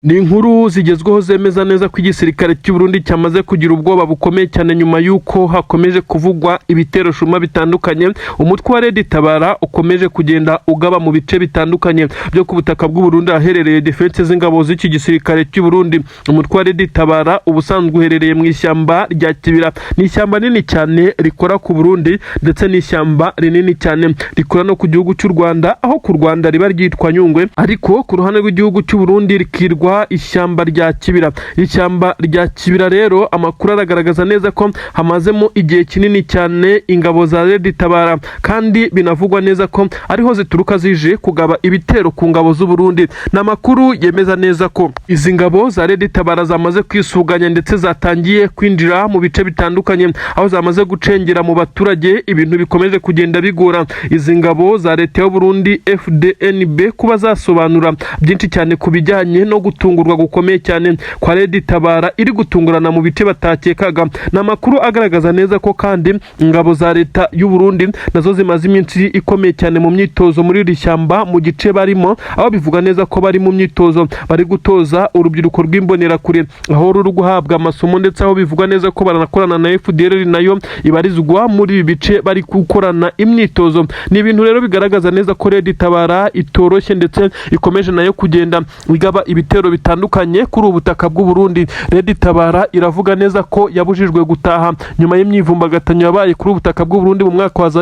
Ni inkuru zigezweho zemeza neza ko igisirikare cy'u Burundi cyamaze kugira ubwoba bukomeye cyane nyuma y'uko hakomeje kuvugwa ibitero shuma bitandukanye. Umutwe wa Red Tabara ukomeje kugenda ugaba mu bice bitandukanye byo ku butaka bw'u Burundi ahaherereye defense z'ingabo z'iki gisirikare cy'u Burundi. Umutwe wa Red Tabara ubusanzwe uherereye mu ishyamba rya Kibira. Ni ishyamba rinini cyane rikora ku Burundi, ndetse n'ishyamba rinini cyane rikora no ku gihugu cy'u Rwanda, aho ku Rwanda riba ryitwa Nyungwe, ariko ku ruhande rw'igihugu cy'u Burundi rikirwa ishyamba rya Kibira. Ishyamba rya Kibira rero, amakuru aragaragaza neza ko hamazemo igihe kinini cyane ingabo za Red Tabara, kandi binavugwa neza ko ariho zituruka zije kugaba ibitero ku ngabo z'u Burundi. Ni amakuru yemeza neza ko izi ngabo za Red Tabara zamaze kwisuganya, ndetse zatangiye kwinjira mu bice bitandukanye, aho zamaze gucengera mu baturage. Ibintu bikomeje kugenda bigora izi ngabo za leta y'u Burundi FDNB kuba zasobanura byinshi cyane ku bijyanye no gutungurwa gukomeye cyane kwa Red Tabara iri gutungurana mu bice batakekaga. Ni amakuru agaragaza neza ko kandi ingabo za leta y'u Burundi nazo zimaze iminsi ikomeye cyane mu myitozo muri iri shyamba, mu gice barimo, aho bivuga neza ko bari mu myitozo, bari gutoza urubyiruko rw'imbonerakure, aho ruri guhabwa amasomo, ndetse aho bivugwa neza ko baranakorana na FDLR nayo ibarizwa muri ibi bice bari gukorana imyitozo. Ni ibintu rero bigaragaza neza ko Red Tabara itoroshye, ndetse ikomeje nayo kugenda igaba ibitero bitandukanye kuri ubu butaka bw'u Burundi. Red Tabara iravuga neza ko yabujijwe gutaha nyuma y'imyivumbagatanyo yabaye kuri ubu butaka bw'u Burundi mu mwaka wa za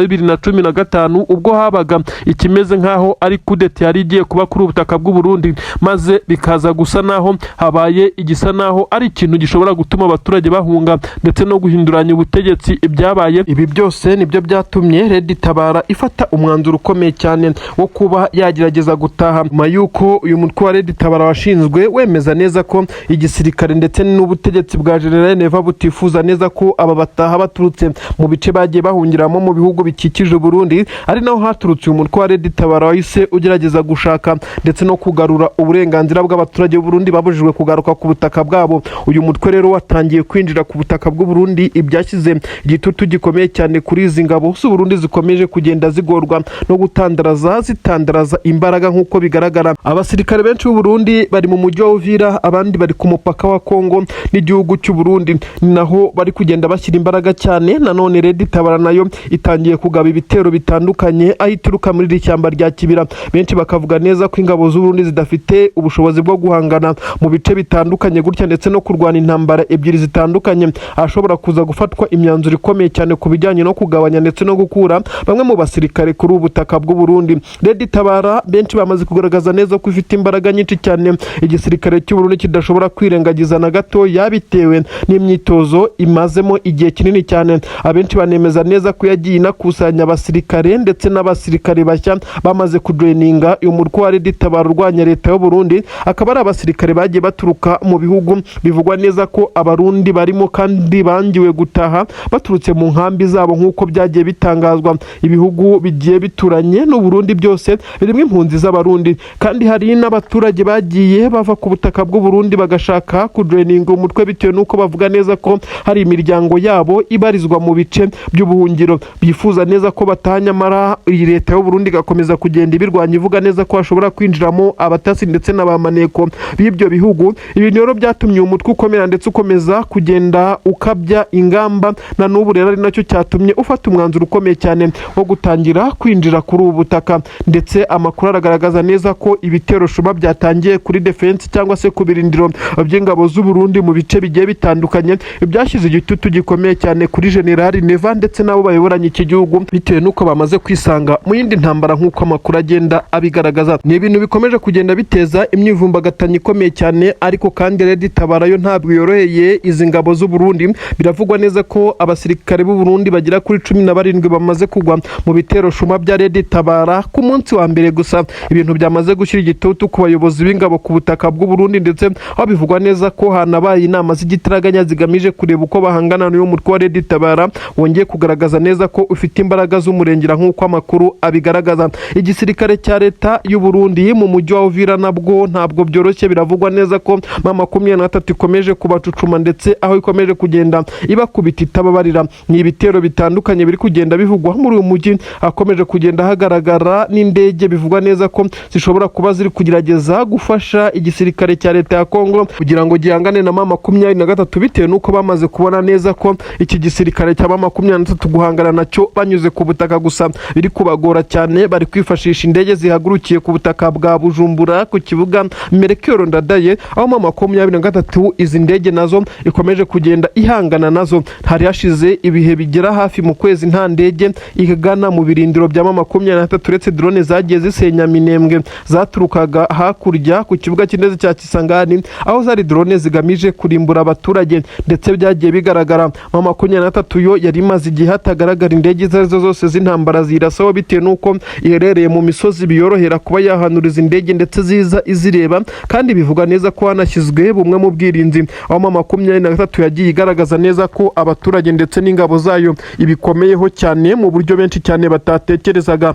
2015, ubwo habaga ikimeze nk'aho ari kudeta yari igiye kuba kuri ubu butaka bw'u Burundi, maze bikaza gusa naho habaye igisa naho ari ikintu gishobora gutuma abaturage bahunga ndetse no guhinduranya ubutegetsi. Ibyabaye ibi byose nibyo byatumye Red Tabara ifata umwanzuro ukomeye cyane wo kuba yagerageza gutaha, nyuma y'uko uyu mutwe wa Red Tabara washinzwe wemeza neza ko igisirikare ndetse n'ubutegetsi bwa General Neva butifuza neza ko aba bataha baturutse mu bice bagiye bahungiramo mu bihugu bikikije Burundi, ari naho haturutse uyu mutwe wa Red Tabara wahise ugerageza gushaka ndetse no kugarura uburenganzira bw'abaturage b'u Burundi babujijwe kugaruka ku butaka bwabo. Uyu mutwe rero watangiye kwinjira ku butaka bw'u Burundi, ibyashyize igitutu gikomeye cyane kuri izi ngabo z'u Burundi zikomeje kugenda zigorwa no gutandaraza, zitandaraza imbaraga. Nk'uko bigaragara, abasirikare benshi b'u Burundi bari mu mujyi wa Uvira, abandi bari ku mupaka wa Kongo n'igihugu cy'u Burundi, ni naho bari kugenda bashyira imbaraga cyane. Nanone Red Tabara nayo itangiye kugaba ibitero bitandukanye aho ituruka muri iri shyamba rya Kibira. Benshi bakavuga neza ko ingabo z'u Burundi zidafite ubushobozi bwo guhangana mu bice bitandukanye gutya, ndetse no kurwana intambara ebyiri zitandukanye, ahashobora kuza gufatwa imyanzuro ikomeye cyane ku bijyanye no kugabanya ndetse no gukura bamwe mu basirikare kuri ubu butaka bw'u Burundi. Red Tabara benshi bamaze kugaragaza neza ko ifite imbaraga nyinshi cyane igisirikare cy'u Burundi kidashobora kwirengagiza na gato, yabitewe n'imyitozo imazemo igihe kinini cyane. Abenshi banemeza neza ko yagiye inakusanya abasirikare ndetse n'abasirikare bashya bamaze kujoininga uyu mutwe wa Red Tabara urwanya leta y'u Burundi, akaba ari abasirikare bagiye baturuka mu bihugu bivugwa neza ko Abarundi barimo kandi bangiwe gutaha baturutse mu nkambi zabo. Nk'uko byagiye bitangazwa, ibihugu bigiye bituranye n'u Burundi byose birimo impunzi z'Abarundi, kandi hari n'abaturage bagiye bava ku butaka bw'u Burundi bagashaka kujoininga umutwe, bitewe n'uko bavuga neza ko hari imiryango yabo ibarizwa mu bice by'ubuhungiro bifuza neza ko bataha, nyamara iyi leta y'u Burundi igakomeza kugenda ibirwanya, ivuga neza ko hashobora kwinjiramo abatasi ndetse na ba maneko b'ibyo bihugu. Ibi rero byatumye uyu mutwe ukomera ndetse ukomeza kugenda ukabya ingamba, na n'ubu rero ari nacyo cyatumye ufata umwanzuro ukomeye cyane wo gutangira kwinjira kuri ubu butaka. Ndetse amakuru aragaragaza neza ko ibitero shuma byatangiye kuri defense cyangwa se ku birindiro by'ingabo z'u Burundi mu bice bigiye bitandukanye, byashyize igitutu gikomeye cyane kuri General Neva ndetse n'abo bayoboranye iki gihugu, bitewe n'uko bamaze kwisanga mu yindi ntambara. Nk'uko amakuru agenda abigaragaza, ni ibintu bikomeje kugenda biteza imyivumbagatanyo ikomeye cyane. Ariko kandi Red Tabara yo ntabwo yoroheye izi ngabo z'u Burundi. Biravugwa neza ko abasirikare b'u Burundi bagera kuri 17 bamaze kugwa mu bitero shuma bya Red Tabara ku munsi wa mbere gusa, ibintu byamaze gushyira igitutu ku bayobozi b'ingabo ku butaka bw'u Burundi, ndetse aho bivugwa neza ko hanabaye inama z'igitaraganya zigamije kureba uko bahangana n'uyu mutwe wa Red Tabara wongeye kugaragaza neza ko ufite imbaraga z'umurengera. Nk'uko amakuru abigaragaza, igisirikare cya leta y'u Burundi mu mujyi wa Uvira nabwo ntabwo byoroshye. Biravugwa neza ko M23 ikomeje kubacucuma, ndetse aho ikomeje kugenda ibakubita itababarira. Ni ibitero bitandukanye biri kugenda bivugwa muri uyu mujyi, hakomeje kugenda hagaragara n'indege bivugwa neza ko zishobora kuba ziri kugerageza gufasha igisirikare. Igisirikare cya leta ya Kongo kugira ngo gihangane na M23, bitewe n'uko bamaze kubona neza ko iki gisirikare cya M23 guhangana nacyo banyuze ku butaka gusa biri kubagora cyane. Bari kwifashisha indege zihagurukiye ku butaka bwa Bujumbura ku kibuga Melchior Ndadaye, aho M23 izi ndege nazo ikomeje kugenda ihangana nazo. Hari hashize ibihe bigera hafi mu kwezi nta ndege igana mu birindiro bya M23, uretse drone zagiye zisenya Minembwe zaturukaga hakurya ku kibuga cy'indege cya Kisangani, aho zari drone zigamije kurimbura abaturage, ndetse byagiye bigaragara. M23 yo yari imaze igihe hatagaragara indege izo arizo zose z'intambara zirasaho, bitewe n'uko iherereye mu misozi biyorohera kuba yahanuriza indege ndetse ziza izireba, kandi bivugwa neza ko hanashyizwe bumwe mu bwirinzi, aho M23 yagiye igaragaza neza ko abaturage ndetse n'ingabo zayo ibikomeyeho cyane mu buryo benshi cyane batatekerezaga.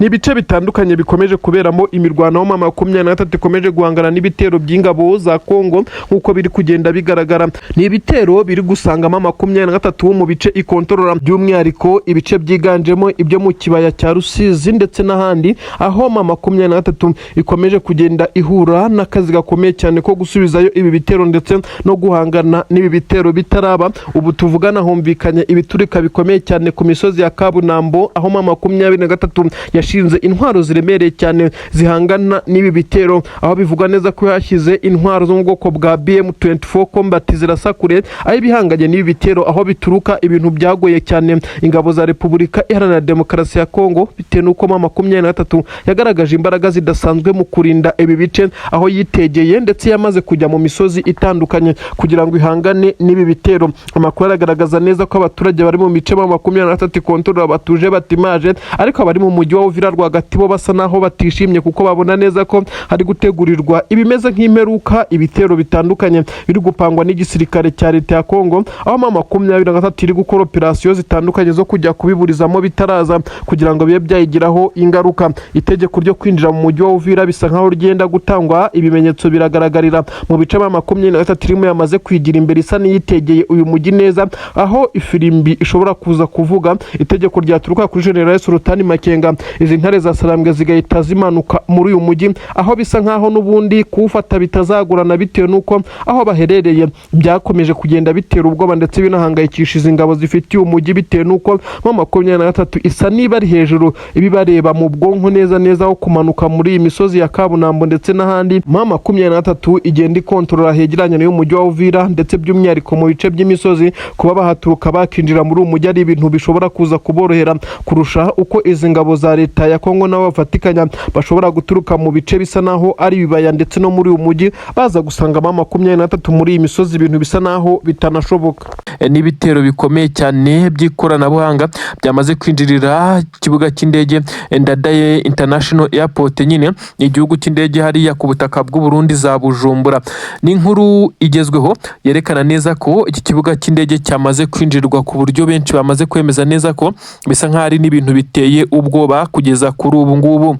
Ni ibice bitandukanye bikomeje kuberamo imirwano, aho M23 ikomeje guhangana n'ibitero by'ingabo za Kongo nk'uko biri kugenda bigaragara. Ni ibitero biri gusanga M23 mu bice ikontorora, by'umwihariko ibice byiganjemo ibyo mu kibaya cya Rusizi ndetse n'ahandi, aho M23 ikomeje kugenda ihura n'akazi gakomeye cyane ko gusubizayo ibi bitero ndetse no guhangana n'ibi bitero bitaraba. Ubu tuvugana humvikanye ibiturika bikomeye cyane ku misozi ya Kabunambo, aho M23 yashinze intwaro ziremereye cyane zihangana n'ibi bitero, aho bivugwa neza ko yashyize intwaro zo mu bwoko bwa BM24 Combat zirasa kure, aho ibihanganye n'ibi bitero aho bituruka ibintu byagoye cyane ingabo za Repubulika Iharanira Demokarasi ya Kongo, bitewe n'uko M23 yagaragaje imbaraga zidasanzwe mu kurinda ibi bice, aho yitegeye ndetse yamaze kujya mu misozi itandukanye kugira ngo ihangane n'ibi bitero. Amakuru aragaragaza neza ko abaturage bari mu mice M23 ikontorora batuje batimaje, ariko abari mu mujyi wa Uvira rwagati bo basa naho batishimye, kuko babona neza ko hari gutegurirwa ibimeze nk'imperuka, ibitero bitandukanye biri gupangwa n'igisirikare cya leta ya Kongo, aho M23 iri gukora operasiyo zitandukanye zo kujya kubiburizamo bitaraza kugira ngo bibe byayigiraho ingaruka. Itegeko ryo kwinjira mu mujyi wa Uvira bisa nkaho ryenda gutangwa. Ibimenyetso biragaragarira mu bice M23 irimo yamaze kwigira imbere, isa n'iyitegeye uyu mujyi neza, aho ifirimbi ishobora kuza kuvuga, itegeko ryaturuka kuri General Sultani Makenga, izi ntare za Sarambwe zigahita zimanuka muri uyu mujyi, aho bisa nkaho n'ubundi kuwufata bitazagorana, bitewe n'uko aho baherereye byakomeje kugenda bitera ubwoba ndetse binahangayikisha izi ngabo zifitiye umujyi, bitewe n'uko M23 isa niba ari hejuru ibibareba mu bwonko neza neza, aho kumanuka muri iyi misozi ya Kabunambo ndetse n'ahandi M23 igenda ikontorora hegeranye n'uyu mujyi wa Uvira, ndetse by'umwihariko mu bice by'imisozi. Kuba bahaturuka bakinjira muri uyu mujyi ari ibintu bishobora kuza kuborohera kurusha uko izi ngabo za leta ya Kongo nabo bafatikanya bashobora guturuka mu bice bisa naho ari ibibaya ndetse no muri uyu mujyi baza gusanga M23 muri iyi misozi, ibintu bisa naho bitanashoboka. N'ibitero bikomeye cyane by'ikoranabuhanga byamaze kwinjirira ikibuga cy'indege Ndadaye International Airport, nyine igihugu cy'indege hariya ku butaka bw'u Burundi za Bujumbura. Ni inkuru igezweho yerekana neza ko iki kibuga cy'indege cyamaze kwinjirwa ku buryo benshi bamaze kwemeza neza ko bisa nk'aho ari n'ibintu biteye ubwoba kugeza kuri ubu ngubu.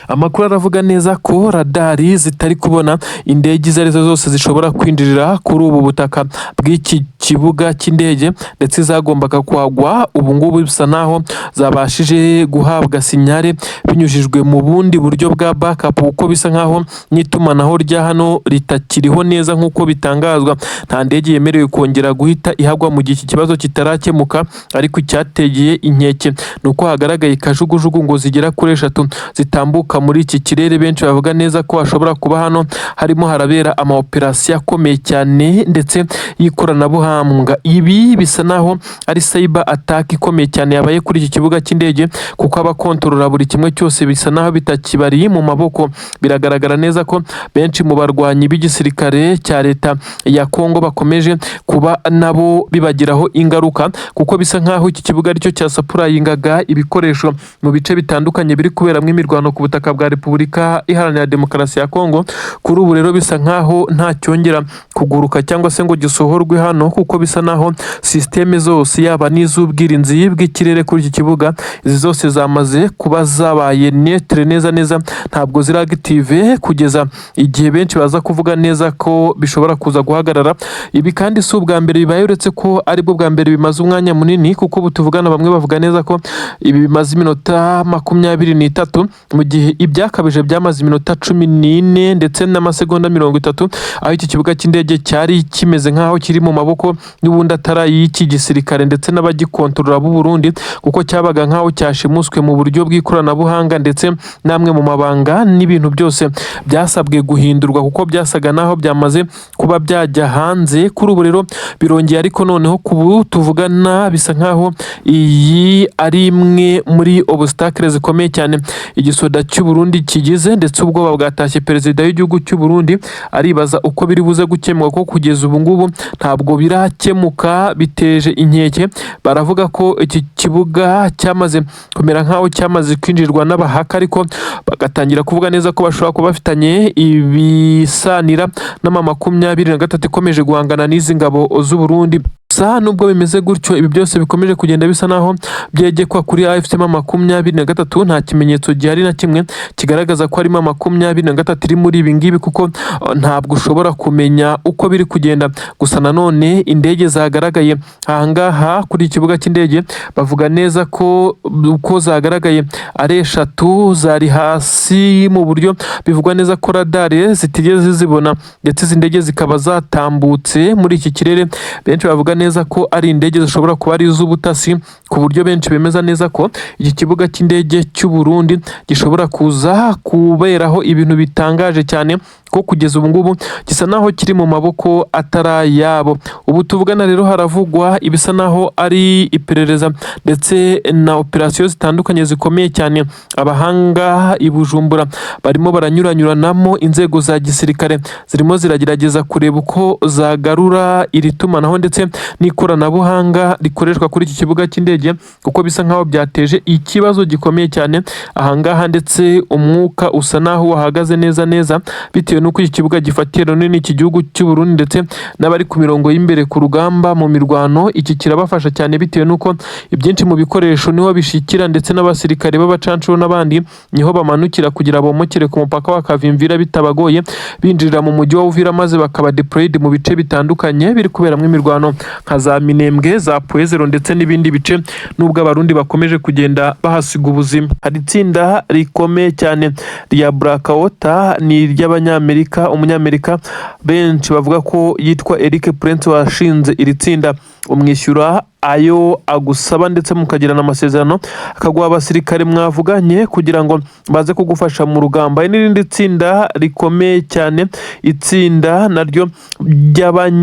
Amakuru aravuga neza ko radari zitari kubona indege izo arizo zose zishobora kwinjirira kuri ubu butaka bw'iki kibuga cy'indege, ndetse zagombaga kuhagwa ubu ngubu bisa naho zabashije guhabwa signal binyujijwe mu bundi buryo bwa backup, kuko bisa nkaho n'itumanaho rya hano ritakiriho neza nk'uko bitangazwa. Nta ndege yemerewe kongera guhita ihagwa mu gihe iki kibazo kitarakemuka, ariko icyategeye inkeke ni uko hagaragaye kajugujugu ngo zigera kuri eshatu zitambuka muri iki kirere. Benshi bavuga neza ko hashobora kuba hano harimo harabera ama operasiyo akomeye cyane ndetse y'ikoranabuhanga. Ibi bisa naho ari cyber attack ikomeye cyane yabaye kuri iki kibuga cy'indege, kuko abakontorora buri kimwe cyose bisa naho bitakibari mu maboko. Biragaragara neza ko benshi mu barwanyi b'igisirikare cya leta ya Kongo bakomeje kuba nabo bibagiraho ingaruka, kuko bisa nkaho iki kibuga aricyo cyasupplyingaga ibikoresho mu bice bitandukanye biri kuberamo imirwano ku butaka bwa Repubulika Iharanira Demokarasi ya Kongo. Kuri ubu rero bisa nkaho nta cyongera kuguruka cyangwa se ngo gisohorwe hano, kuko kuko bisa naho système zose, yaba n'iz'ubwirinzi bw'ikirere kuri iki kibuga, izi zose zamaze kuba zabaye neutre neza neza, ntabwo ziri active kugeza igihe benshi baza kuvuga neza ko bishobora kuza guhagarara. Ibi kandi si ubwa mbere bibaye, uretse ko aribwo bwa mbere bimaze umwanya munini, kuko ubu tuvugana bamwe bavuga neza ko ibi bimaze iminota 23, mu gihe ibyakabije byamaze iminota 14 ndetse n'amasegonda 30, aho iki kibuga cy'indege cyari kimeze nk'aho kiri mu maboko n'ubundi atari ay'iki gisirikare ndetse n'abagikontorora b'u Burundi, kuko cyabaga nk'aho cyashimuswe mu buryo bw'ikoranabuhanga, ndetse n'amwe mu mabanga n'ibintu byose byasabwe guhindurwa kuko byasaga n'aho byamaze kuba byajya hanze. Kuri ubu rero birongeye, ariko noneho ku tuvugana bisa nk'aho iyi ari imwe muri obstacle zikomeye cyane igisoda cy'u Burundi kigize, ndetse ubwoba bwatashye perezida w'igihugu cy'u Burundi, aribaza uko biri buze gukemuka, ko kugeza ubu ngubu ntabwo birakemuka, biteje inkeke. Baravuga ko iki kibuga cyamaze kumera nk'aho cyamaze kwinjirwa n'abahaka, ariko bagatangira kuvuga neza ko bashobora kuba bafitanye ibisanira n'ama 23 ikomeje guhangana n'izi ngabo z'u Burundi. Gusa nubwo bimeze gutyo, ibi byose bikomeje kugenda bisa naho byegekwa kuri AFC M23, nta kimenyetso gihari na kimwe kigaragaza ko harimo 23 iri muri ibi ngibi, kuko ntabwo ushobora kumenya uko biri kugenda. Gusa nanone indege zagaragaye ahangaha kuri iki kibuga cy'indege, bavuga neza ko uko zagaragaye ari eshatu, zari hasi mu buryo bivugwa neza ko radari zitigeze zizibona, ndetse izi ndege zikaba zatambutse muri iki kirere. Benshi bavuga neza ko ari indege zishobora kuba ari iz'ubutasi, ku buryo benshi bemeza neza ko iki kibuga cy'indege cy'u Burundi gishobora kuza kuberaho ibintu bitangaje cyane, ko kugeza ubu ngubu gisa naho kiri mu maboko atari ayabo. Ubu tuvugana rero haravugwa ibisa naho ari iperereza ndetse na operasiyo zitandukanye zikomeye cyane. Abahanga i Bujumbura barimo baranyuranyuranamo, inzego za gisirikare zirimo ziragerageza kureba uko zagarura iri tumanaho ndetse n'ikoranabuhanga rikoreshwa kuri iki kibuga cy'indege, kuko bisa nkaho byateje ikibazo gikomeye cyane ahangaha, ndetse umwuka usa naho wahagaze neza neza, bitewe n'uko iki kibuga gifatiye runini iki gihugu cy'u Burundi, ndetse n'abari ku mirongo y'imbere ku rugamba mu mirwano, iki kirabafasha cyane, bitewe n'uko ibyinshi mu bikoresho niho bishikira, ndetse n'abasirikare b'abacancuro n'abandi niho bamanukira kugira bomokere ku mupaka wa Kavimvira bitabagoye, binjirira mu mujyi wa Uvira, maze bakaba deployed mu bice bitandukanye biri kuberamo imirwano nka za Minembwe, za Pwezero ndetse n'ibindi bice, nubwo Abarundi bakomeje kugenda bahasiga ubuzima. Hari itsinda rikomeye cyane rya Blackwater, ni iry'Abanyamerika, umunyamerika benshi bavuga ko yitwa Eric Prince washinze iri tsinda. Umwishyura ayo agusaba ndetse mukagirana amasezerano, akaguha abasirikare mwavuganye kugira ngo baze kugufasha mu rugamba. Hari n'irindi tsinda rikomeye cyane, itsinda naryo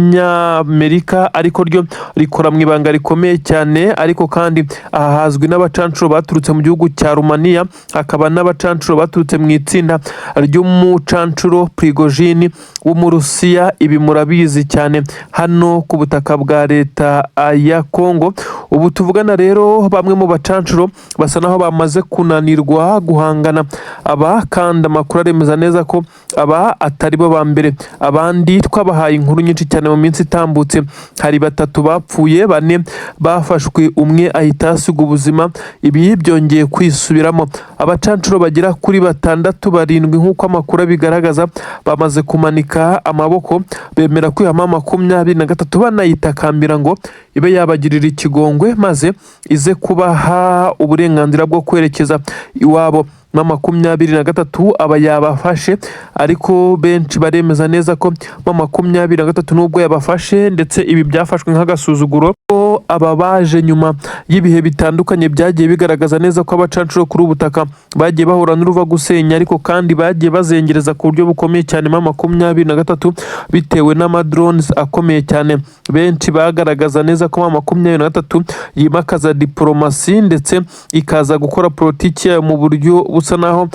ry'Abanyamerika, ariko ryo rikora mu ibanga rikomeye cyane. Ariko kandi aha hazwi n'abacancuro baturutse mu gihugu cya Rumaniya, hakaba n'abacancuro baturutse mu itsinda ry'umucancuro Prigojini w'Umurusiya. Ibi murabizi cyane hano ku butaka bwa leta ya Kongo. Ubu tuvugana rero bamwe mu bacancuro basa naho bamaze kunanirwa guhangana. Aba kandi amakuru aremeza neza ko aba atari bo ba mbere, abandi twabahaye inkuru nyinshi cyane mu minsi itambutse. Hari batatu bapfuye, bane bafashwe, umwe ahita asiga ubuzima. Ibi byongeye kwisubiramo, abacancuro bagera kuri batandatu, barindwi nk'uko amakuru abigaragaza, bamaze kumanika amaboko bemera kwihama 23, banayitakambira ngo ibe yabagirira ikigongwe maze ize kubaha uburenganzira bwo kwerekeza iwabo. Na 23 aba yabafashe, ariko benshi baremeza neza ko ma 23 nubwo yabafashe, ndetse ibi byafashwe nk'agasuzuguro, ko aba baje nyuma y'ibihe bitandukanye byagiye bigaragaza neza ko abacancuro kuri ubu butaka bagiye bahura n'uruva gusenya, ariko kandi bagiye bazengereza ku buryo bukomeye cyane ma 23 bitewe n'ama drones akomeye cyane. Benshi bagaragaza neza ko ma 23 yimakaza diporomasi, ndetse ikaza gukora politiki yayo mu buryo busa naho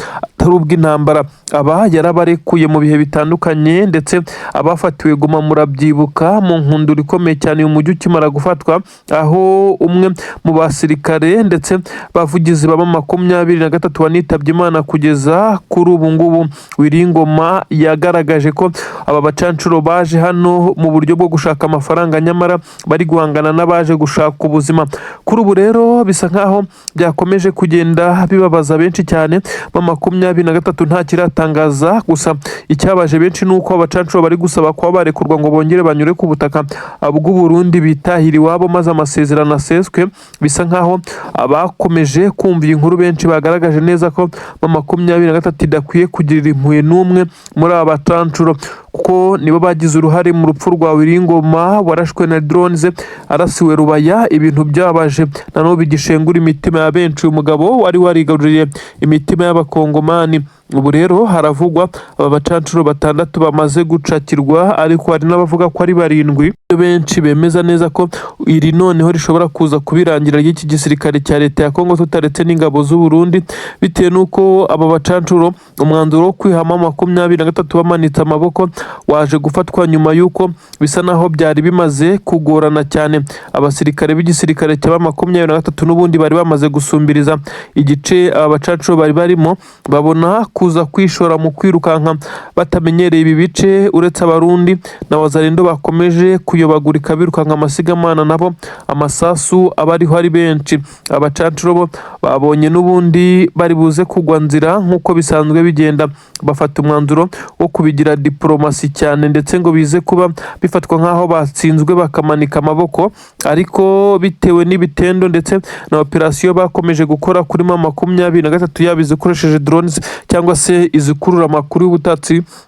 butari ubw'intambara. Aba yarabarekuye mu bihe bitandukanye, ndetse abafatiwe Goma murabyibuka mu nkundura ikomeye cyane uyu mujyi ukimara gufatwa, aho umwe mu basirikare ndetse bavugizi baba 23 wanitabye Imana kugeza kuri ubu ngubu. Wiringoma yagaragaje ko aba bacancuro baje hano mu buryo bwo gushaka amafaranga, nyamara bari guhangana n'abaje gushaka ubuzima. Kuri ubu rero bisa nkaho byakomeje kugenda bibabaza benshi cyane. Ba 23 nta kiratangaza, gusa icyabaje benshi ni uko abacancuro bari gusaba kuba barekurwa ngo bongere banyure ku butaka bw'u Burundi bitahira iwabo, maze amasezerano aseswe. Bisa nkaho abakomeje kumva iyi nkuru benshi bagaragaje neza ko ba 23 idakwiye kugirira impuhwe n'umwe muri aba bacancuro, kuko nibo bagize uruhare mu rupfu rwa Wiringoma warashwe na drones arasiwe Rubaya. Ibintu byabaje na n'ubu bigishengura imitima ya benshi, uyu mugabo wari warigaruriye imitima y'abakongomani. Ubu rero haravugwa aba bacancuro batandatu bamaze gucakirwa, ariko hari n'abavuga ko ari barindwi. Benshi bemeza neza ko iri noneho rishobora kuza kubirangira ry'iki gisirikare cya leta ya Kongo, tutaretse n'ingabo z'u Burundi, bitewe n'uko aba bacancuro umwanzuro wo kwihama 23 bamanitse amaboko waje gufatwa nyuma y'uko bisa naho byari bimaze kugorana cyane. Abasirikare b'igisirikare cya 23 n'ubundi bari bamaze gusumbiriza igice aba bacancuro bari barimo, babona kuza kwishora mu kwirukanka batamenyereye ibi bice. Uretse Abarundi na Wazalendo bakomeje kuyobagurika birukanka amasigamana, nabo amasasu aba ariho ari benshi. Abacancuro bo babonye n'ubundi bari buze kugwa nzira nk'uko bisanzwe bigenda, bafata umwanzuro wo kubigira diporomasi cyane, ndetse ngo bize kuba bifatwa nk'aho batsinzwe bakamanika amaboko. Ariko bitewe n'ibitendo ndetse na operasiyo bakomeje gukora kuri ma 23, yaba izikoresheje drones cyangwa se izikurura amakuru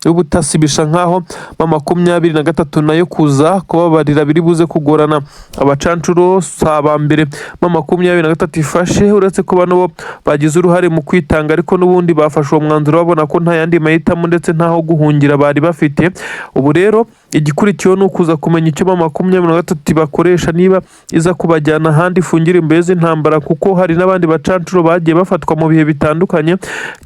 y'ubutasi, bisa nkaho ma 23 nayo kuza kubabarira biri buze kugorana. Abacancuro si aba mbere ma 23 ifashe, uretse ko bano bo bagize uruhare mu kwitanga, ariko n'ubundi bafashe uwo mwanzuro babona ko nta yandi mahitamo ndetse ntaho guhungira bari bafite. Ubu rero igikurikiyeho ni ukuza kumenya icyo ma 23 bakoresha, niba iza kubajyana ahandi ifungira imbohe z'intambara, kuko hari n'abandi bacancuro bagiye bafatwa mu bihe bitandukanye,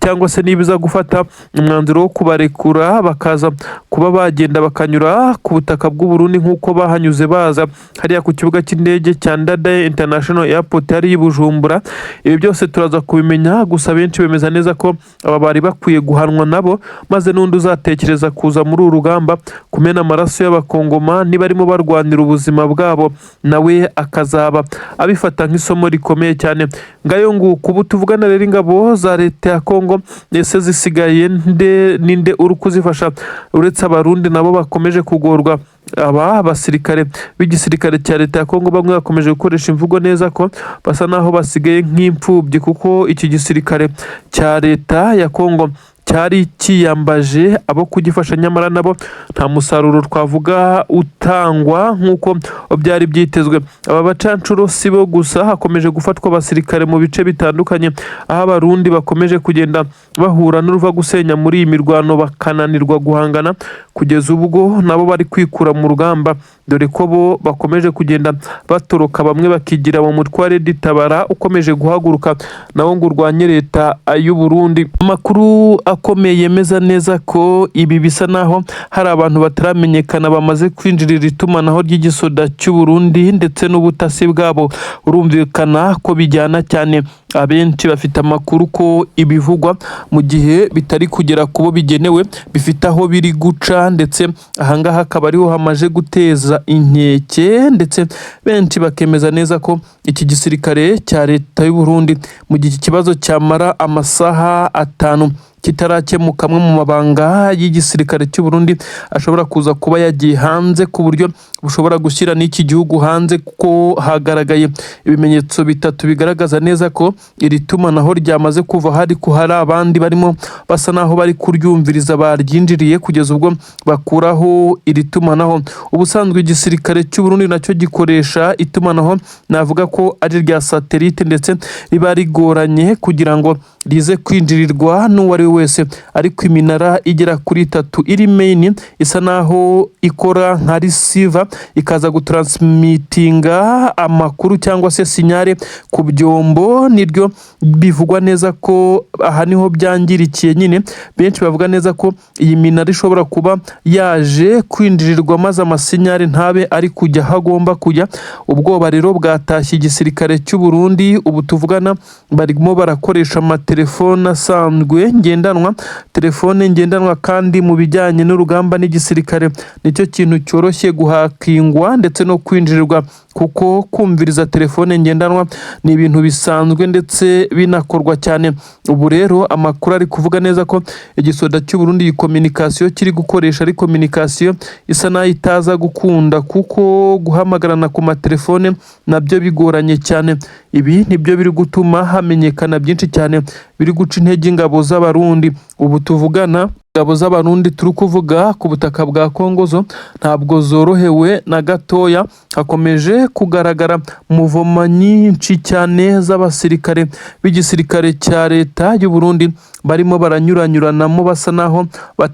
cyangwa se niba iza gufata umwanzuro wo kubarekura bakaza kuba bagenda bakanyura ku butaka bw'u Burundi nk'uko bahanyuze baza hariya ku kibuga cy'indege cya Ndadaye International Airport hariya i Bujumbura. Ibi byose turaza kubimenya, gusa benshi bemeza neza ko aba bari bakwiye guhanwa nabo, maze n'undi uzatekereza kuza muri uru rugamba kumena amaraso y'abakongomani barimo barwanira ubuzima bwabo, nawe akazaba abifata nk'isomo rikomeye cyane. Ngayo nguko. Ubu tuvugana rero, ingabo za leta ya Kongo ese zisigaye nde, ninde uri kuzifasha uretse Abarundi nabo bakomeje kugorwa? Aba basirikare b'igisirikare cya leta ya Kongo bamwe bakomeje gukoresha imvugo neza ko basa naho basigaye nk'imfubyi, kuko iki gisirikare cya leta ya Kongo cyari cyiyambaje abo kugifasha, nyamara nabo nta musaruro twavuga utangwa nk'uko byari byitezwe. Aba bacancuro si bo gusa, hakomeje gufatwa abasirikare mu bice bitandukanye, aho Abarundi bakomeje kugenda bahura n'uruva gusenya muri iyi mirwano, bakananirwa guhangana kugeza ubwo nabo bari kwikura mu rugamba, dore ko bo bakomeje kugenda batoroka, bamwe bakigira mu mutwe wa Red Tabara ukomeje guhaguruka nawo ngo urwanye leta y'u Burundi. Amakuru akomeye yemeza neza ko ibi bisa naho hari abantu bataramenyekana bamaze kwinjirira itumanaho ry'igisoda cy'u Burundi ndetse n'ubutasi bwabo. Urumvikana ko bijyana cyane. Abenshi bafite amakuru ko ibivugwa mu gihe bitari kugera ku bo bigenewe bifite aho biri guca, ndetse ahangaha akaba ariho hamaze guteza inkeke, ndetse benshi bakemeza neza ko iki gisirikare cya leta y'u Burundi mu gihe iki kibazo cyamara amasaha 5 kitarakemuka, amwe mu mabanga y'igisirikare cy'u Burundi ashobora kuza kuba yagiye hanze ku buryo bushobora gushyira n'iki gihugu hanze, kuko hagaragaye ibimenyetso bitatu bigaragaza neza ko iri tumanaho ryamaze kuva hari ko hari abandi barimo basa naho bari kuryumviriza baryinjiriye kugeza ubwo bakuraho iri tumanaho. Ubusanzwe igisirikare cy'u Burundi nacyo gikoresha itumanaho navuga ko ari irya satelite, ndetse riba rigoranye kugira ngo rize kwinjirirwa n'uwo ari we wese. Ariko iminara igera kuri itatu iri main isa naho ikora nka receiver, ikaza gutransmitinga amakuru cyangwa se signal ku byombo, niryo bivugwa neza ko aha niho byangirikiye nyine. Benshi bavuga neza ko iyi minara ishobora kuba yaje kwinjirirwa, maze amasignal ntabe ari kujya aho agomba kujya. Ubwoba rero bwatashye igisirikare cy'u Burundi. Ubu tuvugana barimo barakoresha amatelefone asanzwe ngendanwa, telefone ngendanwa. Kandi mu bijyanye n'urugamba n'igisirikare, nicyo kintu cyoroshye guhakingwa ndetse no kwinjirirwa, kuko kumviriza telefone ngendanwa ni ibintu bisanzwe ndetse binakorwa cyane. Ubu rero amakuru ari kuvuga neza ko igisoda cy'u Burundi iyi communication kiri gukoresha ari communication isa naho itaza gukunda, kuko guhamagarana ku matelefone nabyo bigoranye cyane. Ibi nibyo biri gutuma hamenyekana byinshi cyane biri guca intege ingabo z'Abarundi. Ubu tuvugana, ingabo z'Abarundi turi kuvuga ku butaka bwa Kongo zo ntabwo zorohewe na gatoya. Hakomeje kugaragara mouvement nyinshi cyane z'abasirikare b'igisirikare cya leta y'u Burundi barimo baranyuranyuranamo, basa naho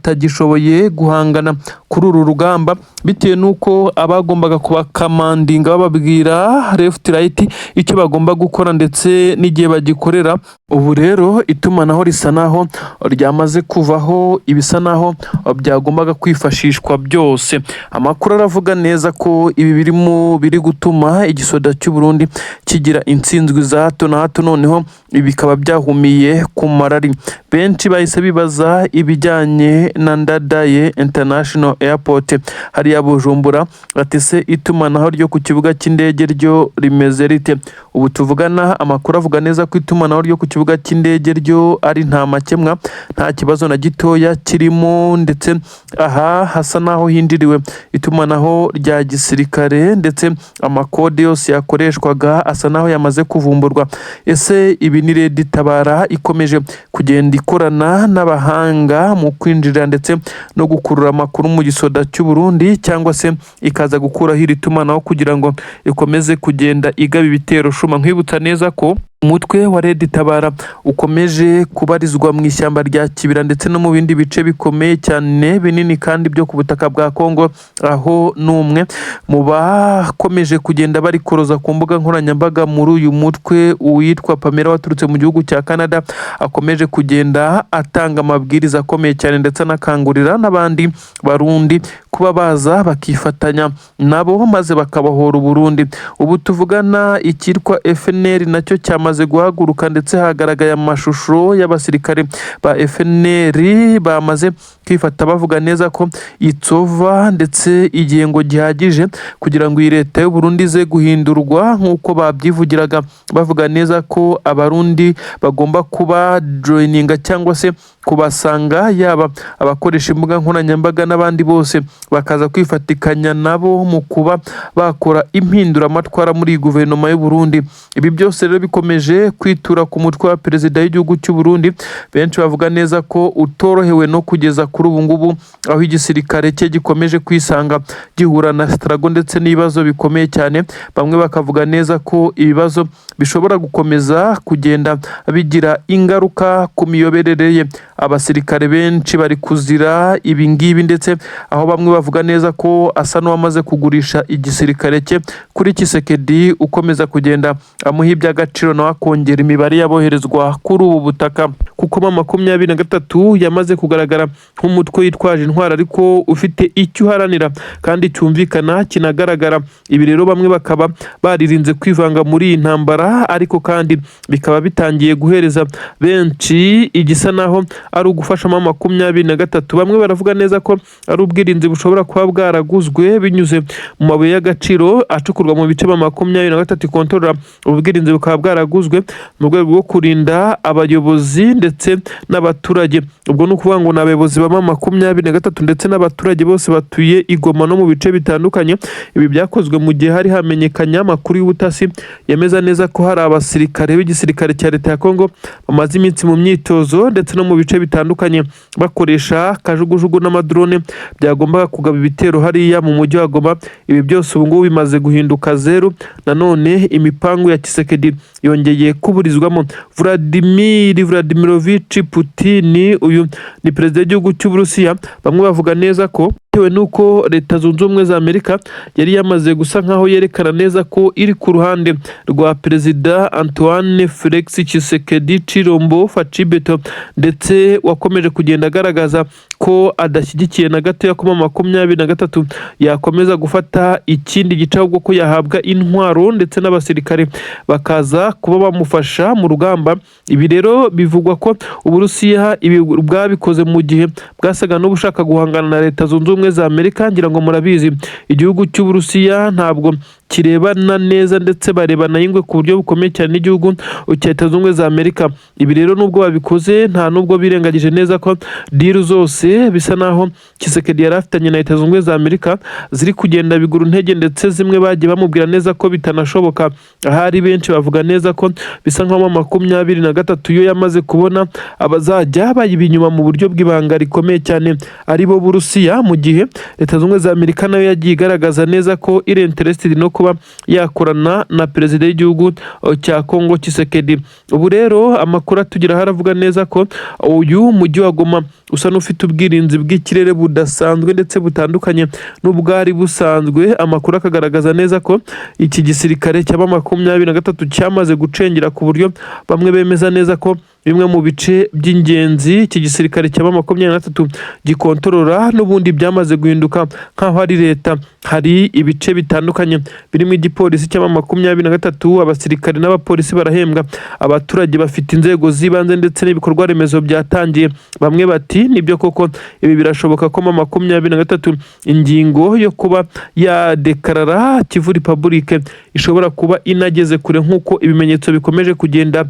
batagishoboye guhangana kuri uru rugamba, bitewe n'uko abagombaga kubakamandinga bababwira left, right, icyo bagomba gukora ndetse n'igihe bagikorera. Ubu rero itumanaho risa naho ryamaze kuvaho, ibisa naho byagombaga kwifashishwa byose. Amakuru aravuga neza ko ibi birimo biri gutuma igisoda cy'u Burundi kigira intsinzwi za hato na hato, noneho ibi bikaba byahumiye ku marari. Benshi bahise bibaza ibijyanye na Ndadaye International Airport hariya Bujumbura, bati: "Se itumanaho ryo ku kibuga cy'indege ryo rimeze rite?" Ubu tuvugana, amakuru avuga neza ko itumanaho ryo ku kibuga cy'indege ryo ari nta makemwa, nta kibazo na gitoya kirimo. Ndetse aha hasa naho hinjiriwe itumanaho rya gisirikare, ndetse amakode yose yakoreshwaga asa naho yamaze kuvumburwa. Ese ibi ni Red Tabara ikomeje kugenda ikorana n'abahanga mu kwinjira ndetse no gukurura amakuru mu gisoda cy'u Burundi, cyangwa se ikaza gukuraho iri tumanaho kugira ngo ikomeze kugenda igaba ibitero shuma? Nkwibutsa neza ko umutwe wa Red Tabara ukomeje kubarizwa mu ishyamba rya Kibira ndetse no mu bindi bice bikomeye cyane binini kandi byo ku butaka bwa Kongo, aho n'umwe mu bakomeje kugenda barikoroza ku mbuga nkoranyambaga muri uyu mutwe, uwitwa Pamela waturutse mu gihugu cya Canada, akomeje kugenda atanga amabwiriza akomeye cyane, ndetse anakangurira n'abandi Barundi kuba baza bakifatanya nabo maze bakabohora Uburundi. Ubu tuvugana, icyitwa FNL nacyo cyamaze guhaguruka, ndetse hagaragaye amashusho y'abasirikare ba FNL bamaze kwifata, bavuga neza ko itsova ndetse igihe ngo gihagije kugira ngo iyi leta y'u Burundi ize guhindurwa nk'uko babyivugiraga, bavuga neza ko Abarundi bagomba kuba joininga cyangwa se kubasanga, yaba abakoresha imbuga nkoranyambaga n'abandi bose, bakaza kwifatikanya nabo mu kuba bakora impinduramatwara muri iyi guverinoma y'u Burundi. Ibi byose rero bikomeje kwitura ku mutwe wa perezida w'igihugu cy'u Burundi. Benshi bavuga neza ko utorohewe no kugeza kuri ubu ngubu, aho igisirikare cye gikomeje kwisanga gihura na struggle ndetse n'ibibazo bikomeye cyane. Bamwe bakavuga neza ko ibibazo bishobora gukomeza kugenda bigira ingaruka ku miyoborere ye. Abasirikare benshi bari kuzira ibi ngibi, ndetse aho bamwe bavuga neza ko asa n'uwamaze kugurisha igisirikare cye kuri Tshisekedi, ukomeza kugenda amuha iby'agaciro, nawe akongera imibare y'aboherezwa kuri ubu butaka, kuko M23 yamaze kugaragara nk'umutwe witwaje intwaro ariko ufite icyo uharanira kandi cyumvikana kinagaragara. Ibi rero bamwe bakaba baririnze kwivanga muri iyi ntambara, ariko kandi bikaba bitangiye guhereza benshi igisa naho ari ugufasha M23. Bamwe baravuga neza ko ari ubwirinzi bushobora kuba bwaraguzwe binyuze mu mabuye y'agaciro acukurwa mu bice M23 ikontorora. Ubu bwirinzi bukaba bwaraguzwe mu rwego rwo kurinda abayobozi ndetse n'abaturage. Ubwo ni ukuvuga ngo ni abayobozi ba M23 ndetse n'abaturage bose batuye i Goma no mu bice bitandukanye. Ibi byakozwe mu gihe hari hamenyekanye amakuru y'ubutasi yemeza neza ko hari abasirikare b'igisirikare cya leta ya Kongo bamaze iminsi mu myitozo ndetse no mu bice bitandukanye bakoresha kajugujugu n'amadrone byagombaga. kugaba ibitero hariya mu mujyi wa Goma. Ibi byose ubu ngubu bimaze guhinduka zeru. Nanone imipangu ya Tshisekedi yongeye kuburizwamo. Vladimir Vladimirovich Putin, uyu ni perezida w'igihugu cy'Uburusiya. Bamwe bavuga neza ko bitewe n'uko Leta Zunze Ubumwe za Amerika yari yamaze gusa nkaho yerekana neza ko iri ku ruhande rwa Perezida Antoine Felix Tshisekedi Tshilombo Fatshi Béton, ndetse wakomeje kugenda agaragaza ko adashyigikiye na gato ko M23 yakomeza gufata ikindi gice, ahubwo ko yahabwa intwaro ndetse n'abasirikare bakaza kuba bamufasha mu rugamba. Ibi rero bivugwa ko Uburusiya ibi bwabikoze mu gihe bwasaga n'ubushaka guhangana na Leta Zunze Ubumwe za Amerika. Ngira ngo murabizi, igihugu cy'Uburusiya ntabwo kirebana neza, ndetse barebana y'ingwe ku buryo bukomeye cyane n'igihugu cya Leta Zunze Ubumwe za Amerika. Ibi rero nubwo babikoze, nta nubwo birengagije neza ko deal zose bisa naho Tshisekedi yari afitanye na Leta Zunze Ubumwe za Amerika ziri kugenda bigura intege, ndetse zimwe bagiye bamubwira neza ko bitanashoboka. Ahari benshi bavuga neza ko bisa nkaho M23 yo yamaze kubona abazajya bayiba inyuma mu buryo bw'ibanga rikomeye cyane, ari bo Burusiya, mu gihe Leta Zunze Ubumwe za Amerika nayo yagiye igaragaza neza ko iri interested no kuba yakorana na perezida w'igihugu cya Kongo Tshisekedi. Ubu rero amakuru atugeraho aravuga neza ko uyu mujyi wa Goma usa n'ufite ubwirinzi bw'ikirere budasanzwe ndetse butandukanye n'ubwari busanzwe. Amakuru akagaragaza neza ko iki gisirikare cya M23 cyamaze gucengera, ku buryo bamwe bemeza neza ko bimwe mu bice by'ingenzi iki gisirikare cya M23 gikontorora n'ubundi byamaze guhinduka nk'aho ari leta. Hari ibice bitandukanye birimo igipolisi cya M23, abasirikare n'abapolisi barahembwa, abaturage bafite inzego z'ibanze, ndetse n'ibikorwa remezo byatangiye. Bamwe bati nibyo koko, ibi birashoboka ko M23 ingingo yo kuba yadekarara Kivu Republic ishobora kuba inageze kure, nk'uko ibimenyetso bikomeje kugenda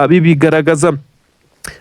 bibigaragaza.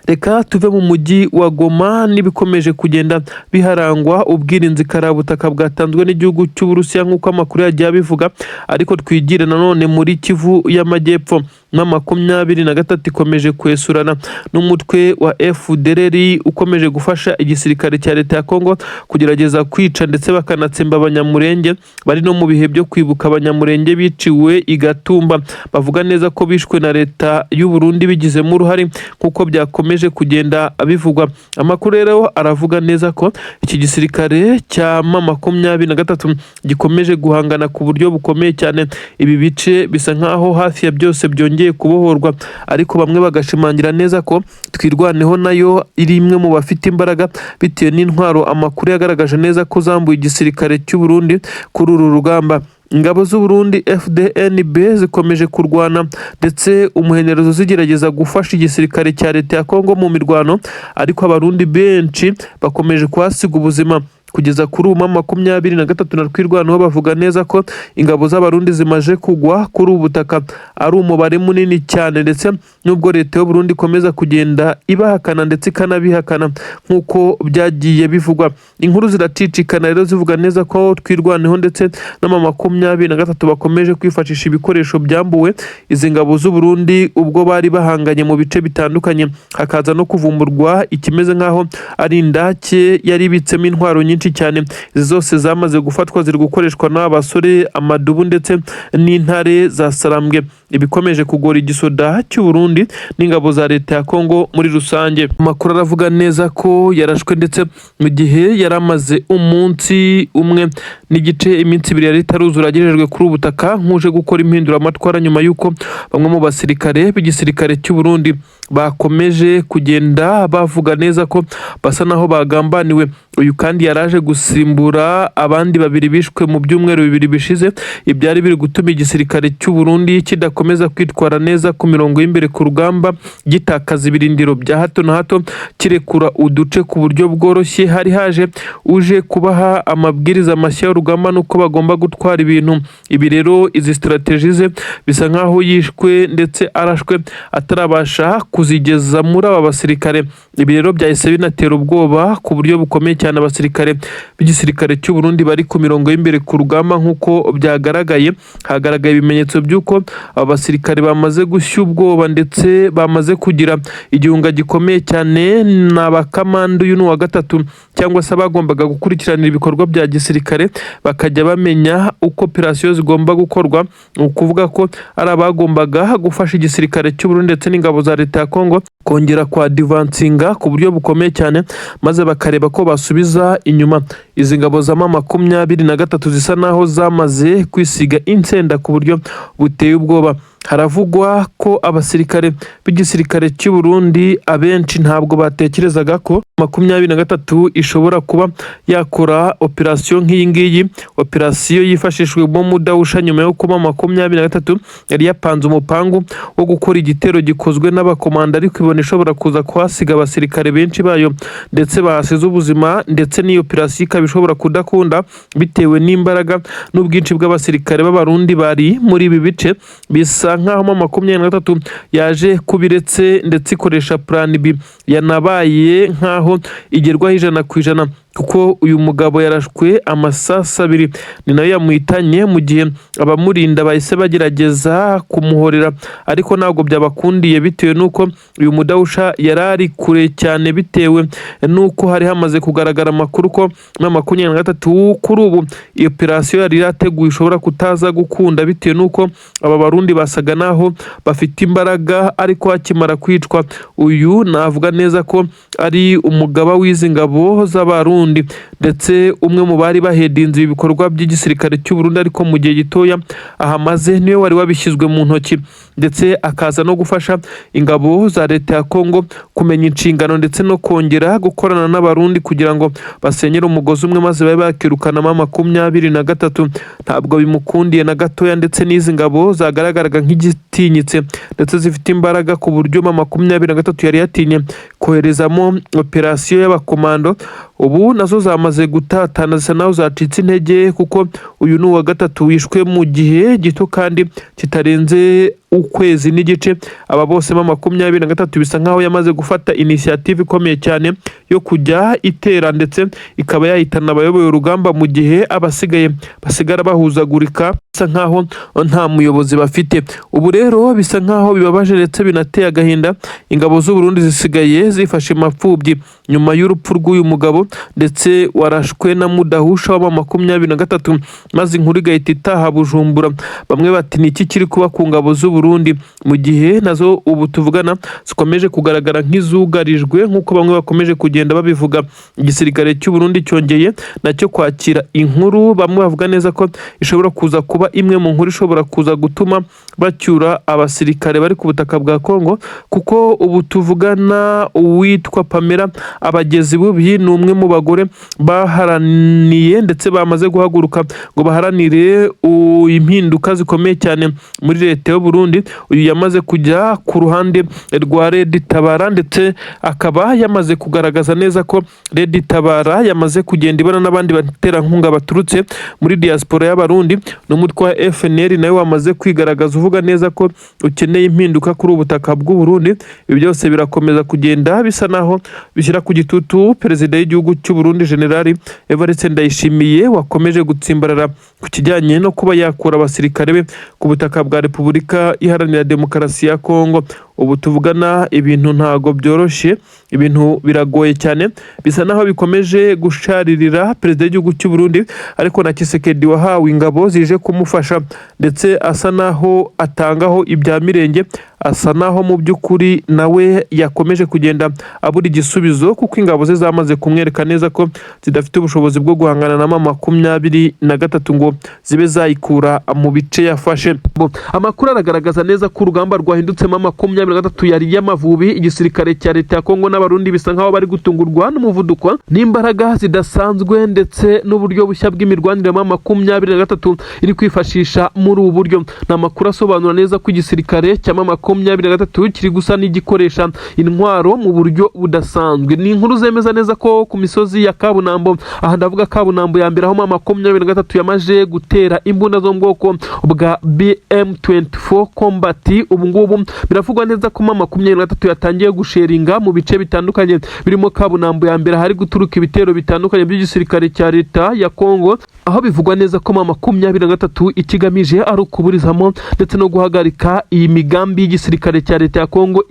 Reka tuve mu mujyi wa Goma n'ibikomeje kugenda biharangwa, ubwirinzi karabutaka bwatanzwe n'igihugu cy'Uburusiya nk'uko amakuru yagiye abivuga, ariko twigire nanone muri Kivu y'Amajyepfo. M23 ikomeje kwesurana n'umutwe wa FDLR ukomeje gufasha igisirikare cya leta ya Kongo kugerageza kwica ndetse bakanatsemba Abanyamurenge. Bari no mu bihe byo kwibuka Abanyamurenge biciwe i Gatumba, bavuga neza ko bishwe na leta y'u Burundi bigizemo uruhare, nk'uko byakomeje kugenda bivugwa. Amakuru rero aravuga neza ko iki gisirikare cya M23 gikomeje guhangana ku buryo bukomeye cyane. Ibi bice bisa nkaho hafi ya byose byongeye kubohorwa, ariko bamwe bagashimangira neza ko Twirwaneho nayo iri imwe mu bafite imbaraga, bitewe n'intwaro amakuru yagaragaje neza ko zambuye igisirikare cy'u Burundi kuri uru rugamba. Ingabo z'u Burundi FDNB zikomeje kurwana ndetse umuhenerezo zigerageza gufasha igisirikare cya leta ya Kongo mu mirwano, ariko Abarundi benshi bakomeje kuhasiga ubuzima. Kugeza kuri ubu M23 na Twirwaneho bavuga neza ko ingabo z'Abarundi zimaze kugwa kuri ubu butaka ari umubare munini cyane, ndetse nubwo leta y'u Burundi ikomeza kugenda ibahakana ndetse ikanabihakana nk'uko byagiye bivugwa. Inkuru ziracicikana rero zivuga neza ko Twirwaneho ndetse na M23 bakomeje kwifashisha ibikoresho byambuwe izi ngabo z'u Burundi ubwo bari bahanganye mu bice bitandukanye, hakaza no kuvumburwa ikimeze nk'aho ari indake yari ibitsemo intwaro nyinshi cyane. Izi zose zamaze gufatwa, ziri gukoreshwa n'aba basore amadubu ndetse n'intare za Sarambwe, ibikomeje kugora igisoda cy'u Burundi n'ingabo za leta ya Kongo muri rusange. Amakuru aravuga neza ko yarashwe, ndetse mu gihe yari amaze umunsi umwe n'igice, iminsi 2 yari itaruzura, agejejwe kuri ubu butaka nk'uje gukora impinduramatwara, nyuma y'uko bamwe mu basirikare b'igisirikare cy'u Burundi bakomeje kugenda bavuga neza ko basa naho bagambaniwe. Uyu kandi yaraje gusimbura abandi babiri bishwe mu byumweru 2 bishize, ibyari biri gutuma igisirikare cy'u Burundi kidakomeza kwitwara neza ku mirongo y'imbere ku rugamba, gitakaza ibirindiro bya hato na hato, kirekura uduce ku buryo bworoshye. Hari haje uje kubaha amabwiriza mashya y'urugamba n'uko bagomba gutwara ibintu. Ibi rero, izi strategy ze bisa nkaho yishwe ndetse arashwe atarabasha kuzigeza muri aba basirikare. Ibi rero byahise binatera ubwoba ku buryo bukomeye cyane abasirikare. b'igisirikare cy'u Burundi bari ku mirongo y'imbere ku rugamba. Nk'uko byagaragaye, hagaragaye ibimenyetso by'uko aba basirikare bamaze gushya ubwoba ndetse bamaze kugira igihunga gikomeye cyane. Ni abakamanda, uyu ni uwa gatatu, cyangwa se abagombaga gukurikiranira ibikorwa bya gisirikare, bakajya bamenya uko operasiyo zigomba gukorwa. Ni ukuvuga ko ari abagombaga gufasha igisirikare cy'u Burundi ndetse n'ingabo za leta ya Kongo kongera kwa advancinga ku buryo bukomeye cyane, maze bakareba ko basubiza inyuma izi ngabo za M23 zisa naho zamaze kwisiga insenda ku buryo buteye ubwoba. Haravugwa ko abasirikare b'igisirikare cy'u Burundi abenshi ntabwo batekerezaga ko 23 ishobora kuba yakora operasiyo nk'iyi ngiyi, operasiyo yifashishijwemo mudahusha, nyuma yo kuba 23 yari yapanze umupangu wo gukora igitero gikozwe n'abakomanda, ariko ibona ishobora kuza kuhasiga abasirikare benshi bayo ndetse bahasize ubuzima, ndetse n'iyo operasiyo ikaba ishobora kudakunda bitewe n'imbaraga n'ubwinshi bw'abasirikare b'Abarundi bari muri ibi bice. Bisa nk'aho M23 yaje kubiretse ndetse ikoresha plan B yanabaye nk'aho igerwaho 100%, kuko uyu mugabo yarashwe amasasu abiri, ni nayo yamuhitanye, mu gihe abamurinda bahise bagerageza kumuhorera, ariko ntabwo byabakundiye bitewe n'uko uyu mudahusha yari ari kure cyane, bitewe n'uko hari hamaze kugaragara amakuru ko M23 kuri ubu iyo operasiyo yari yateguye ishobora kutaza gukunda, bitewe n'uko aba Barundi basaga naho bafite imbaraga. Ariko hakimara kwicwa uyu, navuga neza ko ari umugaba w'izi ngabo z'Abarundi ndetse umwe mu bari bahedinze ibi bikorwa by'igisirikare cy'u Burundi, ariko mu gihe gitoya ahamaze niwe wari wabishyizwe mu ntoki, ndetse akaza no gufasha ingabo za leta ya Kongo kumenya inshingano ndetse no kongera gukorana n'Abarundi kugira ngo basenyere umugozi umwe, maze babe bakirukanamo 23. Ntabwo bimukundiye na gatoya, ndetse n'izi ngabo zagaragaraga nk'igitinyitse ndetse zifite imbaraga ku buryo M23 yari yatinye koherezamo operasiyo y'abakomando, ubu nazo zamaze gutatana, zisa naho zacitse intege, kuko uyu ni uwa gatatu wishwe mu gihe gito kandi kitarenze ukwezi n'igice. Aba bose M23 bisa nkaho yamaze gufata initiative ikomeye cyane yo kujya itera ndetse ikaba yahitana abayoboye urugamba, mu gihe abasigaye basigara bahuzagurika, bisa nkaho nta muyobozi bafite. Ubu rero bisa nkaho bibabaje ndetse binateye agahinda. Ingabo z'u Burundi zisigaye zifashe mapfubyi nyuma y'urupfu rw'uyu mugabo ndetse warashwe na mudahusha wa 23, maze inkuru igahita itaha Bujumbura. Bamwe bati: "Ni iki kiri kuba ku ngabo z'u Burundi?" Mu gihe nazo ubu tuvugana zikomeje kugaragara nk'izugarijwe, nk'uko bamwe bakomeje kugenda babivuga. Igisirikare cy'u Burundi cyongeye nacyo kwakira inkuru bamwe bavuga neza ko ishobora kuza kuba imwe mu nkuru ishobora kuza gutuma bacyura abasirikare bari ku butaka bwa Kongo, kuko ubu tuvugana uwitwa Pamela Abagezi Bubi ni umwe mu bagore baharaniye ndetse bamaze guhaguruka ngo baharanire impinduka zikomeye cyane muri leta y'u Burundi. Uyu yamaze kujya ku ruhande rwa Red Tabara, ndetse akaba yamaze kugaragaza neza ko Red Tabara yamaze kugenda ibona n'abandi baterankunga baturutse muri diaspora y'Abarundi, n'umutwe wa FNL nawe wamaze kwigaragaza uvuga neza ko ukeneye impinduka kuri ubu butaka bw'u Burundi. Ibi byose birakomeza kugenda bisa naho bishyira ku gitutu perezida w'igihugu cy'u Burundi, General Evariste Ndayishimiye, wakomeje gutsimbarara ku kijyanye no kuba yakura abasirikare be ku butaka bwa Repubulika Iharanira Demokarasi ya Kongo. Ubu tuvugana ibintu ntago byoroshye, ibintu biragoye cyane, bisa naho bikomeje gusharirira perezida w'igihugu cy'u Burundi, ariko na Tshisekedi wahawe ingabo zije kumufasha ndetse asa naho atangaho ibya mirenge, asa naho mu by'ukuri nawe yakomeje kugenda abura igisubizo, kuko ingabo ze zamaze kumwereka neza ko zidafite ubushobozi bwo guhangana na M23 ngo zibe zayikura mu bice yafashe. Amakuru aragaragaza neza ko urugamba rwahindutsemo 23 yari y'Amavubi. Igisirikare cya leta ya Kongo n'Abarundi bisa nkaho bari gutungurwa n'umuvuduko n'imbaraga zidasanzwe ndetse n'uburyo bushya bw'imirwanire 23 iri kwifashisha muri ubu buryo. Ni amakuru asobanura neza ko igisirikare cya 23 kiri gusa n'igikoresha intwaro mu buryo budasanzwe. Ni inkuru zemeza neza ko ku misozi ya Kabunambo, aha ndavuga Kabunambo ya mbere, aho 23 yamaze gutera imbunda zo mu bwoko bwa BM24 Combat, ubu ngubu biravugwa neza. neza ko M23 yatangiye gusheringa mu bice bitandukanye birimo Kabunambo ya mbere, hari guturuka ibitero bitandukanye by'igisirikare cya leta ya Kongo, aho bivugwa neza ko M23 ikigamije ari ukuburizamo ndetse no guhagarika iyi migambi y'igisirikare cya leta ya Kongo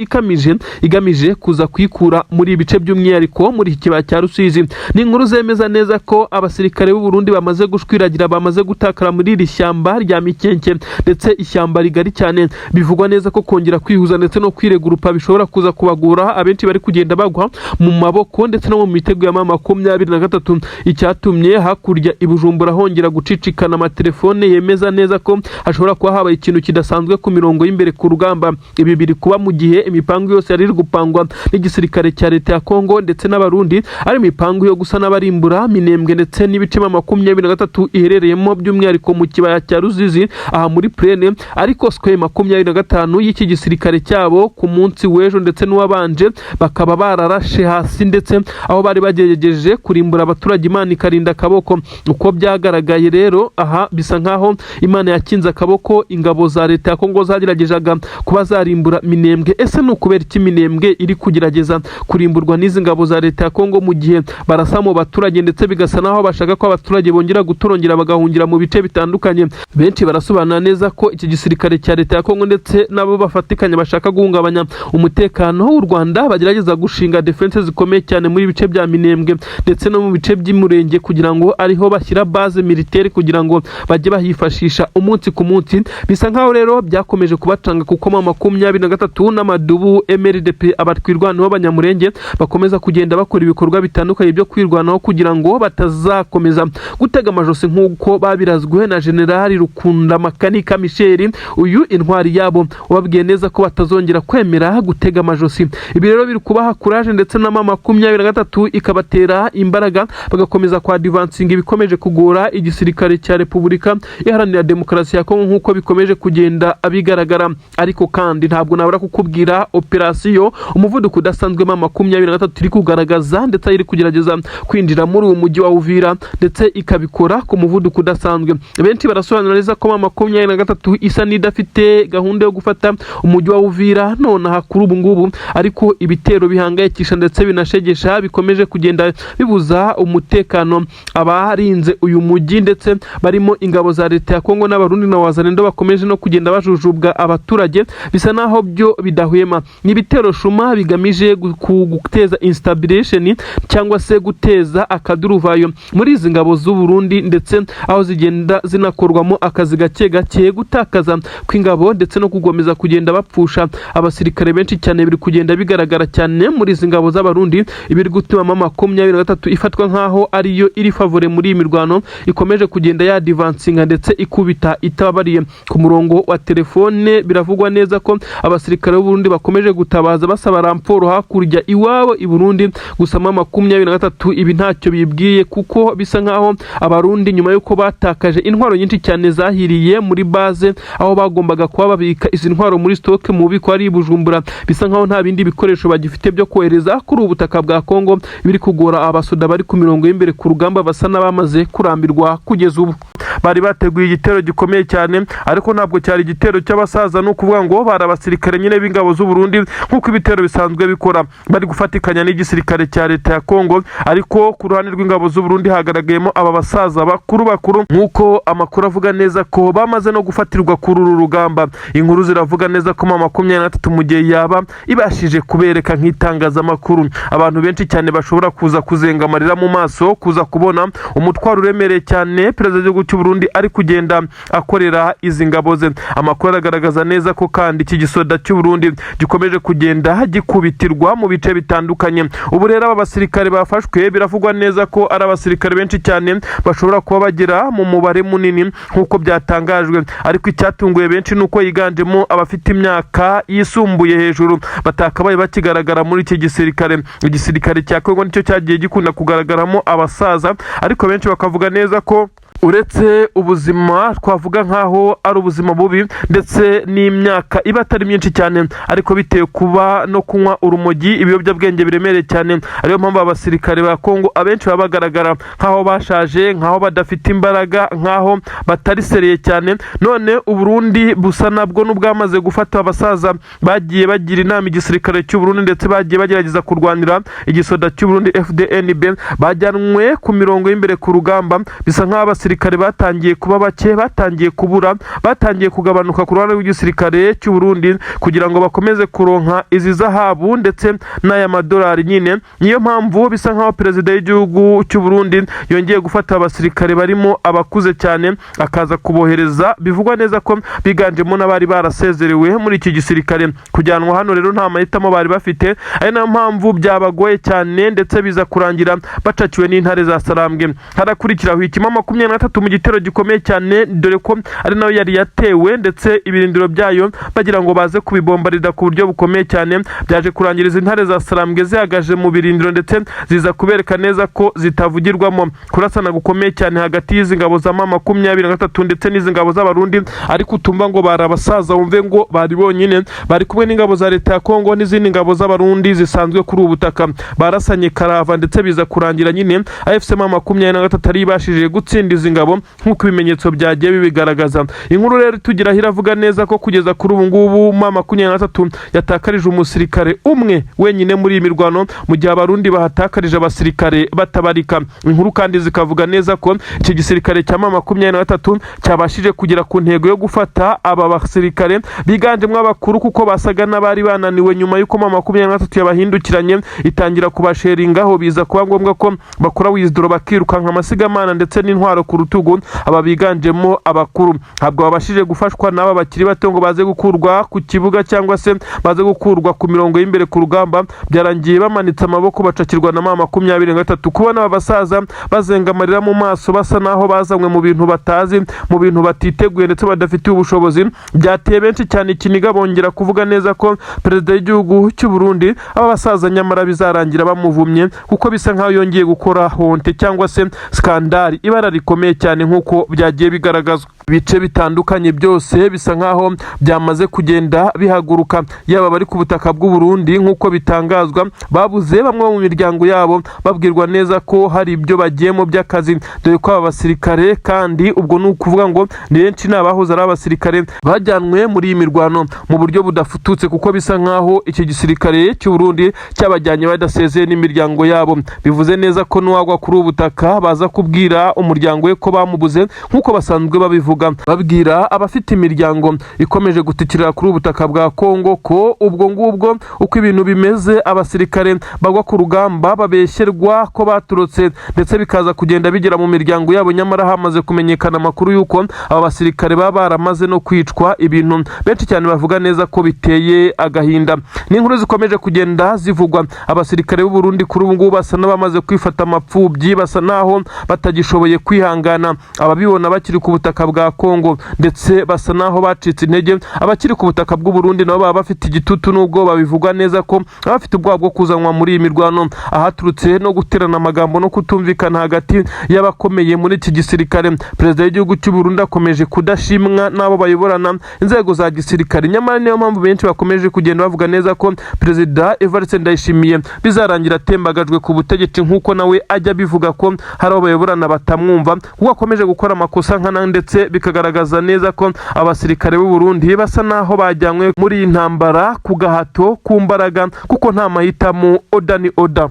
igamije kuza kuyikura muri ibi bice, by'umwihariko muri iki kibaya cya Rusizi. Ni inkuru zemeza neza ko abasirikare b'u Burundi bamaze gushwiragira, bamaze gutakara muri iri shyamba rya Mikenke, ndetse ishyamba rigari cyane. Bivugwa neza ko kongera kwihuza ndetse no kwiregurupa bishobora kuza kubagora. Abenshi bari kugenda bagwa mu maboko ndetse no mu mitego ya M23. Icyatumye hakurya i Bujumbura hongera gucicikana amatelefone yemeza neza ko hashobora kuba habaye ikintu kidasanzwe ku mirongo y'imbere ku rugamba. Ibi biri kuba mu gihe imipango yose yari iri gupangwa n'igisirikare cya leta ya Kongo ndetse n'Abarundi ari imipango yo gusa n'abarimbura Minembwe ndetse n'ibice M23 iherereyemo, by'umwihariko mu kibaya cya Ruzizi aha muri plaine. Ariko Sukhoi 25 y'iki gisirikare cyabo ku munsi w'ejo ndetse n'uwabanje bakaba bararashe hasi, ndetse aho bari bagerageje kurimbura abaturage, Imana ikarinda akaboko. Uko byagaragaye rero aha, bisa nkaho Imana yakinze akaboko ingabo za leta ya Kongo zageragezaga kuba zarimbura Minembwe. Ese ni ukubera iki Minembwe iri kugerageza kurimburwa n'izi ngabo za leta ya Kongo mu gihe barasa mu baturage, ndetse bigasa naho bashaka ko abaturage bongera gutorongera bagahungira mu bice bitandukanye? Benshi barasobanura neza ko iki gisirikare cya leta ya Kongo ndetse nabo bafatikanya bashaka guhungabanya umutekano w'u Rwanda, bagerageza gushinga defense zikomeye cyane muri bice bya Minembwe ndetse no mu bice by'Umurenge, kugira ngo ariho bashyira base militaire, kugira ngo bajye bahifashisha umunsi ku munsi. Bisa nkaho rero byakomeje kubacanga, kuko M23 n'amadubu MRDP abatwirwanaho b'Abanyamurenge bakomeza kugenda bakora ibikorwa bitandukanye byo kwirwanaho, kugira ngo batazakomeza gutega amajosi nk'uko babirazwe na Generali Rukunda Makanika Michel, uyu intwari yabo, wababwiye neza ko batazongera kwemera gutega amajosi. Ibi rero biri kubaha courage, ndetse na M23 ikabatera imbaraga, bagakomeza kwa advancinga, ibikomeje kugora igisirikare cya Repubulika Iharanira Demokarasi ya Kongo nk'uko bikomeje kugenda bigaragara. Ariko kandi ntabwo nabura kukubwira operasiyo umuvuduko udasanzwe M23 iri kugaragaza, ndetse iri kugerageza kwinjira muri uyu mujyi wa Uvira, ndetse ikabikora ku muvuduko udasanzwe. Benshi barasobanura neza ko M23 isa n'idafite gahunda yo gufata umujyi wa Uvira nonaha kuri ubu ngubu, ariko ibitero bihangayikisha ndetse binashegesha bikomeje kugenda bibuza umutekano abarinze uyu mujyi, ndetse barimo ingabo za leta ya Kongo n'Abarundi na Wazalendo bakomeje no kugenda bajujubwa abaturage, bisa naho byo bidahwema. Ni ibitero shuma bigamije guteza instabilation cyangwa se guteza akaduruvayo muri izi ngabo z'u Burundi, ndetse aho zigenda zinakorwamo akazi gake gake. Gutakaza kw'ingabo ndetse no kugomeza kugenda bapfusha abasirikare benshi cyane biri kugenda bigaragara cyane muri izi ngabo z'Abarundi, ibiri gutuma M23 ifatwa nk'aho ariyo iri favori muri iyi mirwano ikomeje kugenda yadivansinga ndetse ikubita itababariye. Ku murongo wa telefone biravugwa neza ko abasirikare b'u Burundi bakomeje gutabaza basaba renfort hakurya iwabo i Burundi. Gusa M23 ibi ntacyo bibwiye, kuko bisa nkaho Abarundi nyuma y'uko batakaje intwaro nyinshi cyane zahiriye muri base aho bagombaga kuba babika izi ntwaro muri stock mu bubiko ari i Bujumbura, bisa nkaho nta bindi bikoresho bagifite byo kohereza kuri ubu butaka bwa Kongo. Biri kugora abasoda bari ku mirongo y'imbere ku rugamba, basa n'abamaze kurambirwa kugeza ubu. Bari bateguye igitero gikomeye cyane, ariko ntabwo cyari igitero cy'abasaza, ni ukuvuga ngo bari abasirikare nyine b'ingabo z'u Burundi nk'uko ibitero bisanzwe bikora, bari gufatikanya n'igisirikare cya leta ya Kongo. Ariko ku ruhande rw'ingabo z'u Burundi hagaragayemo aba basaza bakuru bakuru, nk'uko amakuru avuga neza ko bamaze no gufatirwa kuri uru rugamba. Inkuru ziravuga neza ko M23 mu gihe yaba ibashije kubereka nk'itangazamakuru, abantu benshi cyane bashobora kuza kuzenga amarira mu maso, kuza kubona umutwaro uremereye cyane perezida w'igihugu cy'u Burundi ari kugenda akorera izi ngabo ze. Amakuru aragaragaza neza ko kandi iki gisoda cy'u Burundi gikomeje kugenda gikubitirwa mu bice bitandukanye. Ubu rero aba basirikare bafashwe biravugwa neza ko ari abasirikare benshi cyane, bashobora kuba bagera mu mubare munini nk'uko byatangajwe. Ariko icyatunguye benshi ni uko yiganjemo abafite imyaka yisumbuye hejuru batakabaye bakigaragara muri iki gisirikare. Igisirikare cya Kongo nicyo cyagiye gikunda kugaragaramo abasaza, ariko benshi bakavuga neza ko Uretse ubuzima twavuga nk'aho ari ubuzima bubi, ndetse n'imyaka iba atari myinshi cyane, ariko bitewe kuba no kunywa urumogi, ibiyobyabwenge biremereye cyane, ariyo mpamvu abasirikare ba Kongo abenshi baba bagaragara nk'aho bashaje, nk'aho badafite imbaraga, nk'aho batari sérieux cyane. None Uburundi busa nabwo n'ubwamaze gufata abasaza bagiye bagira inama igisirikare cy'u Burundi, ndetse bagiye bagerageza kurwanira igisoda cy'u Burundi FDNB, bajyanwe ku mirongo y'imbere ku rugamba. Bisa nk'aho abasirikare batangiye kuba bake, batangiye kubura, batangiye kugabanuka ku ruhande rw'igisirikare cy'u Burundi, kugira ngo bakomeze kuronka izi zahabu ndetse n'aya madolari nyine. Niyo mpamvu bisa nk'aho perezida w'igihugu cy'u Burundi yongeye gufata abasirikare barimo abakuze cyane, akaza kubohereza. Bivugwa neza ko biganjemo n'abari barasezerewe muri iki gisirikare. Kujyanwa hano rero nta mahitamo bari bafite, ari nayo mpamvu byabagoye cyane, ndetse biza kurangira bacakiwe n'intare za Sarambwe. Harakurikiraho ikima 23 mu gitero gikomeye cyane, dore ko ari nayo yari yatewe, ndetse ibirindiro byayo bagira ngo baze kubibombarida ku buryo bukomeye cyane. Byaje kurangira izi ntare za Sarambwe zihagaje mu birindiro, ndetse ziza kubereka neza ko zitavugirwamo. Kurasana gukomeye cyane hagati y'izi ngabo za ma 23 ndetse n'izi ngabo z'Abarundi, ariko utumva ngo bari abasaza, wumve ngo bari bonyine, bari kumwe n'ingabo za leta ya Kongo n'izindi ngabo z'Abarundi zisanzwe kuri ubu butaka. Barasanye karava, ndetse biza kurangira nyine AFC M 23 ari ibashije gutsinda izi ngabo, nk'uko ibimenyetso byagiye bibigaragaza. Inkuru rero itugeraho iravuga neza ko kugeza kuri ubu ngubu M 23 yatakarije umusirikare umwe wenyine muri iyi mirwano, mu gihe Abarundi bahatakarije abasirikare batabarika. Inkuru kandi zikavuga neza ko iki gisirikare cya M 23 cyabashije kugera ku ntego yo gufata aba basirikare biganjemo abakuru, kuko basaga n'abari bananiwe nyuma y'uko M 23 yabahindukiranye itangira kubasheringaho. Biza kuba ngombwa ko bakora withdraw, bakirukanka amasigamana ndetse n'intwaro ku rutugu. Aba biganjemo abakuru ntabwo babashije gufashwa n'aba bakiri bato ngo baze gukurwa ku kibuga cyangwa se baze gukurwa ku mirongo y'imbere ku rugamba. Byarangiye bamanitse amaboko, bacakirwa na M 23. Kubona aba basaza bazenga amarira mu maso, basa naho bazanywe mu bintu batazi, mu bintu batiteguye ndetse badafitiye ubushobozi, byateye benshi cyane ikiniga, bongera kuvuga neza ko perezida w'igihugu cy'u Burundi aba basaza nyamara bizarangira bamuvumye, kuko bisa nkaho yongeye gukora honte cyangwa se scandale, ibara rikomeye cyane, nk'uko byagiye bigaragazwa. Ibice bitandukanye byose bisa nkaho byamaze kugenda bihaguruka, yaba abari ku butaka bw'u Burundi, nk'uko bitangazwa babuze bamwe mu miryango yabo, babwirwa neza ko hari ibyo bagiyemo by'akazi, dore ko aba basirikare kandi ubwo ni ukuvuga ngo ni benshi, ni abahoze ari abasirikare bajyanwe muri iyi mirwano mu buryo budafututse, kuko bisa nkaho iki gisirikare cy'u Burundi cyabajyanye badasezeye n'imiryango yabo. Bivuze neza ko n'uwagwa kuri ubu butaka baza kubwira umuryango we ko bamubuze, nk'uko basanzwe babivuga, babwira abafite imiryango ikomeje gutikirira kuri ubu butaka bwa Kongo ko ubwo ngubwo uko ibintu bimeze, abasirikare bagwa ku rugamba babeshyerwa ko baturutse, ndetse bikaza kugenda bigera mu miryango yabo, nyamara hamaze kumenyekana amakuru y'uko aba basirikare baba baramaze no kwicwa, ibintu benshi cyane bavuga neza ko biteye agahinda. Ni inkuru zikomeje kugenda zivugwa. Abasirikare b'u Burundi kuri ubu ngubu basa n'abamaze kwifata amapfubyi, basa naho batagishoboye kwihangana, ababibona bakiri ku butaka bwa Kongo, ndetse basa naho bacitse intege. Abakiri ku butaka bw'u Burundi nabo baba bafite igitutu n'ubwoba, bivugwa neza ko baba bafite ubwoba bwo kuzanwa muri iyi mirwano, ahaturutse no guterana amagambo no kutumvikana hagati y'abakomeye muri iki gisirikare. Perezida w'igihugu cy'u Burundi akomeje kudashimwa n'abo bayoborana inzego za gisirikare, nyamara niyo mpamvu benshi bakomeje kugenda bavuga neza ko perezida Evariste Ndayishimiye bizarangira atembagajwe ku butegetsi, nk'uko nawe ajya abivuga ko hari abo bayoborana batamwumva, kuko akomeje gukora amakosa nkana, ndetse bikagaragaza neza ko abasirikare b'u Burundi basa naho bajyanywe muri iyi ntambara ku gahato, ku mbaraga, kuko nta mahitamo, order ni order.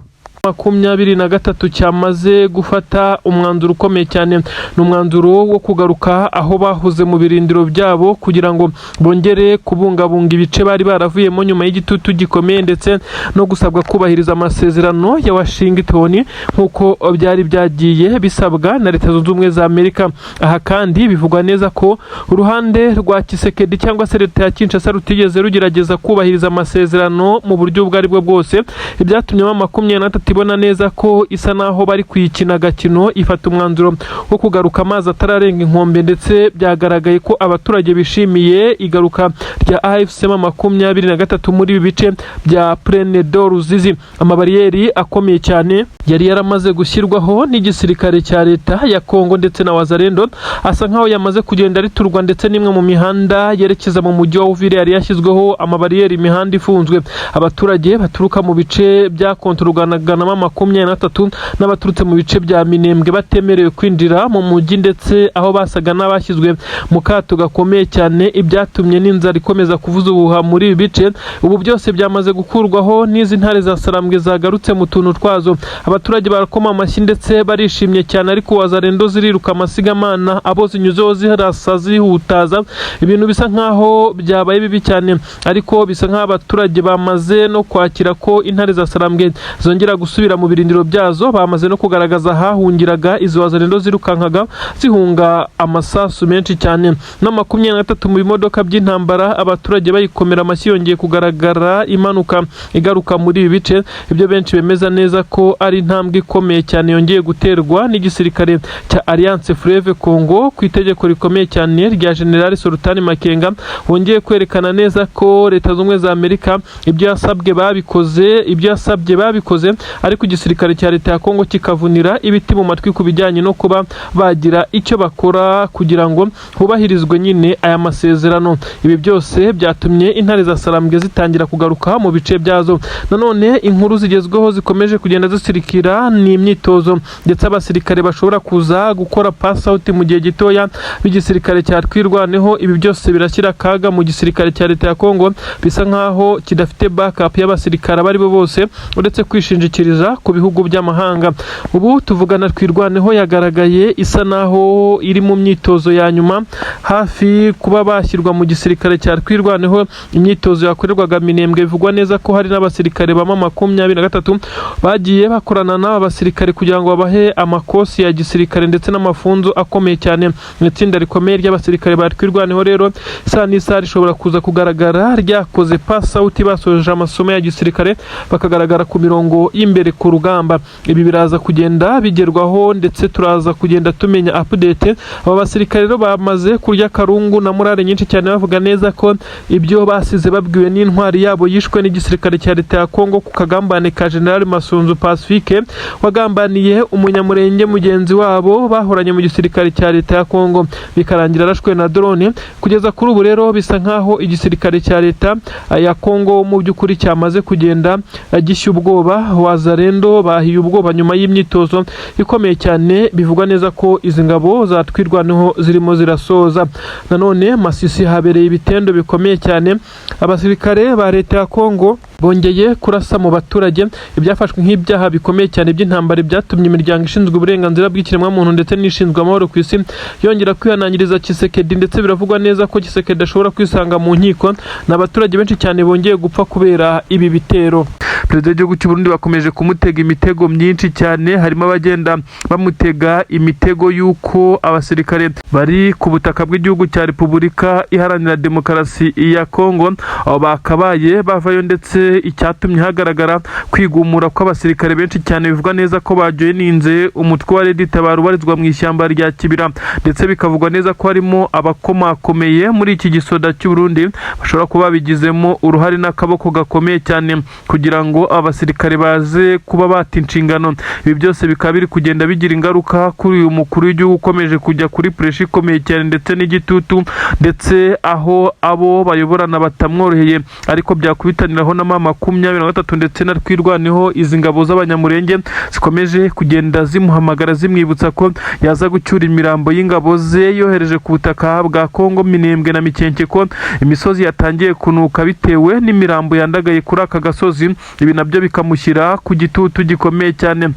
23 cyamaze gufata umwanzuro ukomeye cyane, ni umwanzuro wo kugaruka aho bahoze mu birindiro byabo, kugira ngo bongere kubungabunga ibice bari baravuyemo nyuma y'igitutu gikomeye, ndetse no gusabwa kubahiriza amasezerano ya Washington nk'uko byari byagiye bisabwa na Leta Zunze Ubumwe za Amerika. Aha kandi bivugwa neza ko uruhande rwa Tshisekedi cyangwa se leta ya Kinshasa rutigeze rugerageza kubahiriza amasezerano mu buryo ubwo aribwo bwose, ibyatumye M 23 ibona neza ko isa naho bari kuyikina agakino, ifata umwanzuro wo kugaruka amazi atararenga inkombe, ndetse byagaragaye ko abaturage bishimiye igaruka rya AFC M23 muri ibi bice bya Plaine de Ruzizi. Amabariyeri akomeye cyane yari yaramaze gushyirwaho n'igisirikare cya leta ya Kongo ndetse na Wazalendo asa nkaho yamaze kugenda riturwa, ndetse n'imwe mu mihanda yerekeza mu mujyi wa Uvira yari yashyizweho amabariyeri, imihanda ifunzwe. Abaturage baturuka mu bice bya kontorwaganamo 23 n'abaturutse mu bice bya Minembwe batemerewe kwinjira mu mujyi, ndetse aho basaga n'abashyizwe mu kato gakomeye cyane, ibyatumye n'inzara ikomeza kuvuza ubuhuha muri ibi bice. Ubu byose byamaze gukurwaho n'izi ntare za Sarambwe zagarutse mu tuntu twazo. Abaturage barakoma amashyi ndetse barishimye cyane, ariko Wazalendo ziriruka amasigamana, abo zinyuzeho zirasa zihutaza, ibintu bisa nkaho byabaye bibi cyane. Ariko bisa nkaho abaturage bamaze no kwakira ko intare za Sarambwe zongera gusubira mu birindiro byazo. Bamaze no kugaragaza ahahungiraga izo Wazalendo zirukankaga zihunga amasasu menshi cyane na 23 mu bimodoka by'intambara. Abaturage bayikomera amashyi, yongeye kugaragara imanuka igaruka muri ibi bice, ibyo benshi bemeza neza ko ari intambwe ikomeye cyane yongeye guterwa n'igisirikare cya Alliance Fleuve Congo ku itegeko rikomeye cyane rya General Sultani Makenga, wongeye kwerekana neza ko Leta Zunze Ubumwe za Amerika ibyo yasabwe babikoze, ibyo yasabye babikoze, ariko igisirikare cya leta ya Kongo kikavunira ibiti mu matwi ku bijyanye no kuba bagira icyo bakora kugira ngo hubahirizwe nyine aya masezerano. Ibi byose byatumye intare za Sarambwe zitangira kugaruka mu bice byazo. Nanone inkuru zigezweho zikomeje kugenda zisirikira ni imyitozo, ndetse abasirikare bashobora kuza gukora pass out mu gihe gitoya b'igisirikare cya Twirwaneho. Ibi byose birashyira akaga mu gisirikare cya leta ya Kongo, bisa nkaho kidafite backup y'abasirikare abo ari bo bose uretse kwishingikiriza ku bihugu by'amahanga. Ubu tuvugana Twirwaneho yagaragaye isa naho iri mu myitozo ya nyuma, hafi kuba bashyirwa mu gisirikare cya Twirwaneho. Imyitozo yakorerwaga Minembwe, bivugwa neza ko hari n'abasirikare ba 23 bagiye bakorana n'aba basirikare kugira ngo babahe amakosi ya gisirikare ndetse n'amafunzo akomeye cyane. Mu itsinda rikomeye ry'abasirikare ba Twirwaneho rero, isaha n'isaha rishobora kuza kugaragara ryakoze pass out, basoje amasomo ya gisirikare, bakagaragara ku mirongo y'imbere ku rugamba. Ibi biraza kugenda bigerwaho, ndetse turaza kugenda tumenya update. Aba basirikare rero bamaze kurya karungu na morale nyinshi cyane, bavuga neza ko ibyo basize babwiwe n'intwari yabo yishwe n'igisirikare cya leta ya Kongo ku kagambane ka General Masunzu Pacifique, wagambaniye umunyamurenge mugenzi wabo bahoranye mu gisirikare cya leta ya Kongo, bikarangira arashwe na drone. Kugeza kuri ubu rero bisa nkaho igisirikare cya leta ya Kongo mu by'ukuri cyamaze kugenda gishya ubwoba. Wazalendo bahiye ubwoba nyuma y'imyitozo ikomeye cyane, bivugwa neza ko izi ngabo za Twirwaneho zirimo zirasoza. Nanone Masisi habereye ibitendo bikomeye cyane, abasirikare ba leta ya Kongo bongeye kurasa mu baturage, ibyafashwe nk'ibyaha bikomeye cyane by'intambara, byatumye imiryango ishinzwe uburenganzira bw'ikiremwamuntu ndetse n'ishinzwe amahoro ku isi yongera kwihanangiriza Tshisekedi, ndetse biravugwa neza ko Tshisekedi ashobora kwisanga mu nkiko. Ni abaturage benshi cyane bongeye gupfa kubera ibi bitero. Perezida w'igihugu cy'u Burundi bakomeje kumutega imitego myinshi cyane, harimo abagenda bamutega imitego y'uko abasirikare bari ku butaka bw'igihugu cya Repubulika Iharanira Demokarasi ya Kongo abo bakabaye bavayo, ndetse icyatumye hagaragara kwigumura kw'abasirikare benshi cyane bivugwa neza ko bajoyininze umutwe wa Red Tabara ubarizwa mu ishyamba rya Kibira, ndetse bikavugwa neza ko harimo abakomakomeye muri iki gisoda cy'u Burundi bashobora kuba babigizemo uruhare n'akaboko gakomeye cyane kugira ngo abasirikare baze kuba bata inshingano. Ibi byose bikaba biri kugenda bigira ingaruka kuri uyu mukuru w'igihugu ukomeje kujya kuri pressure ikomeye cyane ndetse n'igitutu, ndetse aho abo bayoborana batamworoheye, ariko byakubitaniraho na M23 ndetse na Twirwaneho, izi ngabo z'abanyamurenge zikomeje kugenda zimuhamagara zimwibutsa ko yaza gucyura imirambo y'ingabo ze yohereje ku butaka bwa Kongo, Minembwe na Mikenke, ko imisozi yatangiye kunuka bitewe n'imirambo yandagaye kuri aka gasozi. Ibi nabyo bikamushyira ku gitutu gikomeye cyane.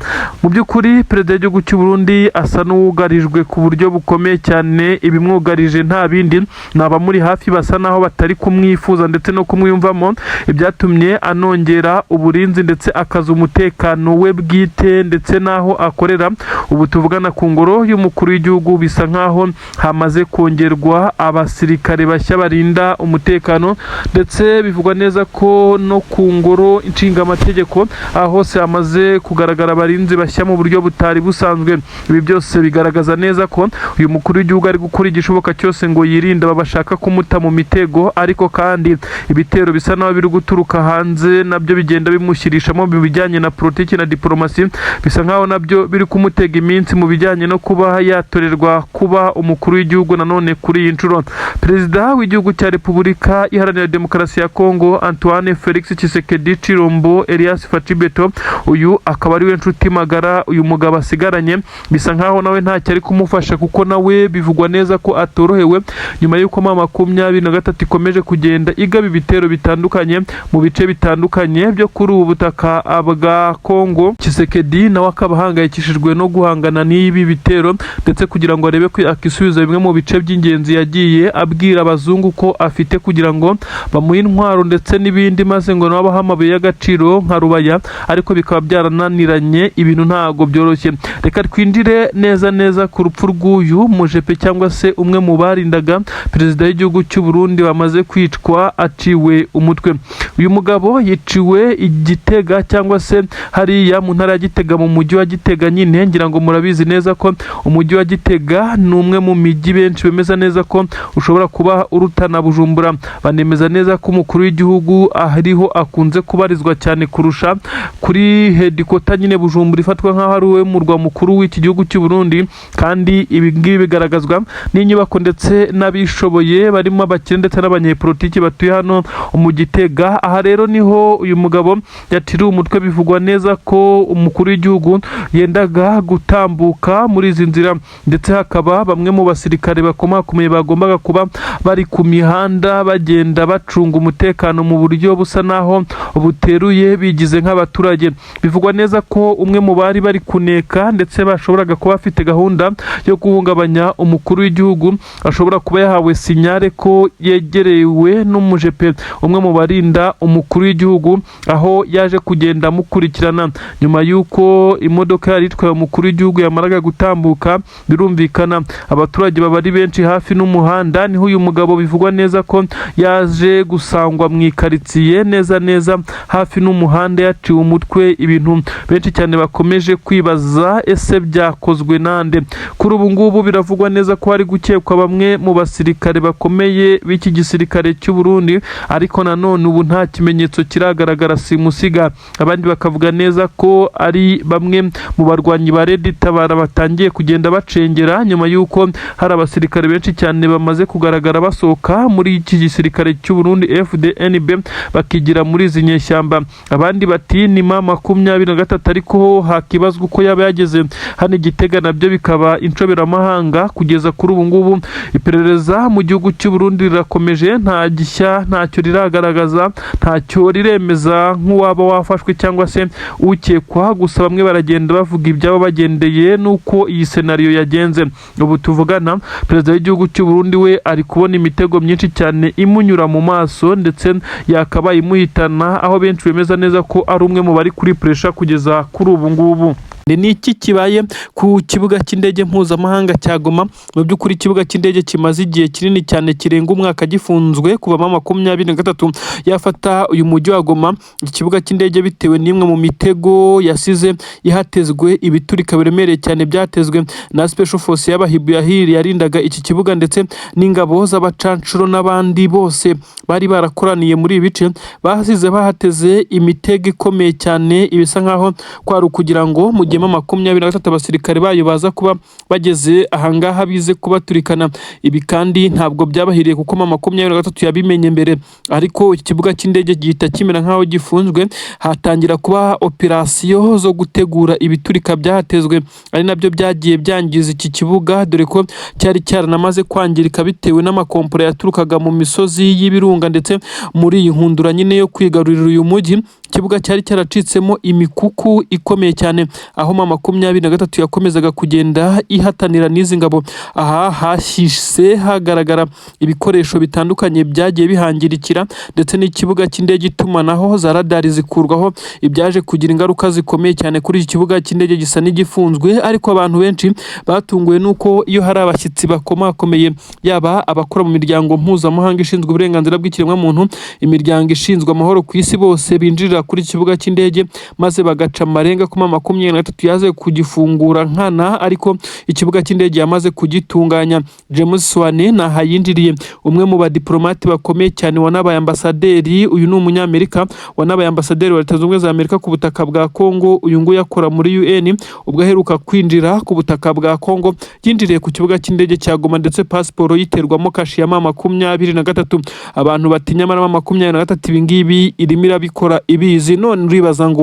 Mu by'ukuri perezida w'igihugu cy'u Burundi asa n'uwugarijwe ku buryo bukomeye cyane. Ibimwugarije nta bindi, ni abamuri hafi basa naho batari kumwifuza ndetse no kumwiyumvamo, ibyatumye anongera uburinzi ndetse akaza umutekano we bwite ndetse n'aho akorera. Ubu tuvugana ku ngoro y'umukuru w'igihugu bisa nkaho hamaze kongerwa abasirikare bashya barinda umutekano, ndetse bivugwa neza ko no ku ngoro Ishinga Amategeko, aho hose hamaze kugaragara abarinzi bashya mu buryo butari busanzwe. Ibi byose bigaragaza neza ko uyu mukuru w'igihugu ari gukora igishoboka cyose ngo yirinde aba bashaka kumuta mu mitego, ariko kandi ibitero bisa naho biri guturuka hanze nabyo bigenda bimushyirishamo mu bijyanye na politiki na diplomasi, bisa nkaho nabyo biri kumutega iminsi mu bijyanye no kuba yatorerwa kuba umukuru w'igihugu nanone kuri iyi nshuro. Perezida w'igihugu cya Repubulika Iharanira Demokarasi ya Kongo, Antoine Felix Tshisekedi Tshilombo Elias Fatshi Beto, uyu akaba ari we nshuti magara uyu mugabo asigaranye, bisa nkaho nawe ntacyo ari kumufasha, kuko nawe bivugwa neza ko atorohewe nyuma y'uko M23 ikomeje kugenda igaba ibitero bitandukanye mu bice bitandukanye byo kuri ubu butaka bwa Kongo. Tshisekedi nawe akaba ahangayikishijwe no guhangana n'ibi bitero, ndetse kugira ngo arebe ko akisubiza bimwe mu bice by'ingenzi yagiye abwira abazungu ko afite kugira ngo bamuhe intwaro ndetse n'ibindi, maze ngo nabo bahe amabuye y'agaciro nka Rubaya, ariko bikaba byarananiranye. Ibintu ntabwo byoroshye. Reka twinjire neza neza ku rupfu rw'uyu mujepe, cyangwa se umwe mu barindaga perezida w'igihugu cy'u Burundi wamaze kwicwa aciwe umutwe. Uyu mugabo yiciwe i Gitega, cyangwa se hariya mu ntara ya Gitega, mu mujyi wa Gitega nyine. Ngira ngo murabizi neza ko umujyi wa Gitega ni umwe mu mijyi benshi bemeza neza ko ushobora kuba urutana Bujumbura. Banemeza neza ko umukuru w'igihugu ariho akunze kubarizwa cyane kurusha kuri headquarter nyine Bujumbura, ifatwa nk'aho ari we murwa mukuru w'iki gihugu cy'u Burundi. Kandi ibi ngibi bigaragazwa n'inyubako ndetse n'abishoboye barimo abakire ndetse n'abanyepolitiki batuye hano mu Gitega. Aha rero niho uyu mugabo yatiriwe umutwe. Bivugwa neza ko umukuru w'igihugu yendaga gutambuka muri izi nzira, ndetse hakaba bamwe mu basirikare bakomakomeye bagombaga kuba bari ku mihanda bagenda bacunga umutekano mu buryo busa naho buteruye, bigize nk'abaturage. Bivugwa neza ko umwe mu bari bari kuneka ndetse bashoboraga kuba bafite gahunda yo guhungabanya umukuru w'igihugu ashobora kuba yahawe signal ko yegerewe n'umujepe, umwe mu barinda umukuru w'igihugu, aho yaje kugenda amukurikirana nyuma y'uko imodoka yari itwaye umukuru w'igihugu yamaraga gutambuka. Birumvikana abaturage baba ari benshi hafi n'umuhanda, niho uyu mugabo bivugwa neza ko yaje gusangwa mu ikaritsiye neza neza hafi n'umuhanda yaciwe umutwe. Ibintu benshi cyane bakomeje kwibaza: ese byakozwe nande? Kuri ubu ngubu biravugwa neza ko hari gukekwa bamwe mu basirikare bakomeye b'iki gisirikare cy'u Burundi, ariko nanone ubu nta kimenyetso kiragaragara simusiga. Abandi bakavuga neza ko ari bamwe mu barwanyi ba Red Tabara batangiye kugenda bacengera, nyuma y'uko hari abasirikare benshi cyane bamaze kugaragara basohoka muri iki gisirikare cy'u Burundi FDNB bakigira muri izi nyeshyamba. Abandi bati ni M23, ariko hakibazwa uko yaba yageze hano i Gitega, nabyo bikaba inshoberamahanga. Kugeza kuri ubu ngubu iperereza mu gihugu cy'u Burundi rirakomeje, nta gishya, ntacyo riragaragaza, ntacyo riremeza nk'uwaba wafashwe cyangwa se ukekwa. Gusa bamwe baragenda bavuga ibyabo bagendeye n'uko iyi scenario yagenze. Ubu tuvugana, perezida w'igihugu cy'u Burundi we ari kubona imitego myinshi cyane imunyura mu maso, ndetse yakabaye imuhitana, aho benshi bemeza neza ko ari umwe mu bari kuri pressure kugeza kuri ubu ngubu. Ni iki kibaye ku kibuga cy'indege mpuzamahanga cya Goma? Mu by'ukuri ikibuga cy'indege kimaze igihe kinini cyane kirenga umwaka gifunzwe kuva M23 yafata uyu mujyi wa Goma. Ikibuga cy'indege, bitewe n'imwe mu mitego yasize ihatezwe, ibiturika biremereye cyane byatezwe na Special Force y'Abahibu yahiri yarindaga iki kibuga, ndetse n'ingabo z'abacanshuro n'abandi bose bari barakoraniye muri ibi bice, basize bahateze imitego ikomeye cyane. Ibisa nkaho kwari ukugira ngo mu gihe M23 abasirikare bayo baza kuba bageze ahangaha bize kubaturikana. Ibi kandi ntabwo byabahiriye, kuko M23 yabimenye mbere, ariko iki kibuga cy'indege gihita kimera nkaho gifunzwe, hatangira kuba operasiyo zo gutegura ibiturika byahatezwe, ari nabyo byagiye byangiza iki kibuga, dore ko cyari cyaranamaze kwangirika bitewe n'amakompora yaturukaga mu misozi y'ibirunga. Ndetse muri iyi nkundura nyine yo kwigarurira uyu mujyi, ikibuga cyari cyaracitsemo imikuku ikomeye cyane, aho M23 yakomezaga kugenda ihatanira n'izi ngabo. Aha hashyise hagaragara ibikoresho bitandukanye byagiye bihangirikira, ndetse n'ikibuga cy'indege, itumanaho, za radari zikurwaho, ibyaje kugira ingaruka zikomeye cyane kuri iki kibuga cy'indege gisa n'igifunzwe. Ariko abantu benshi batunguwe n'uko iyo hari abashyitsi bakomakomeye, yaba abakora mu miryango mpuzamahanga ishinzwe uburenganzira bw'ikiremwamuntu, imiryango ishinzwe amahoro ku isi, bose binjirira yinjirira kuri kibuga cy'indege, maze bagaca amarenga kuma 23 yaze kugifungura nkana, ariko ikibuga cy'indege yamaze kugitunganya. James Swan naha yinjiriye, umwe mu badiplomate bakomeye cyane wanabaye ambasaderi. Uyu ni umunyamerika wanabaye ambasaderi wa Leta Zunze Ubumwe za Amerika ku butaka bwa Kongo. Uyu nguyu akora muri UN. Ubwo aheruka kwinjira ku butaka bwa Kongo, yinjiriye ku kibuga cy'indege cya Goma, ndetse pasiporo yiterwamo kashe ya M23. Abantu batinya M23, ibi ngibi irimo irabikora ibizi. None uribaza ngo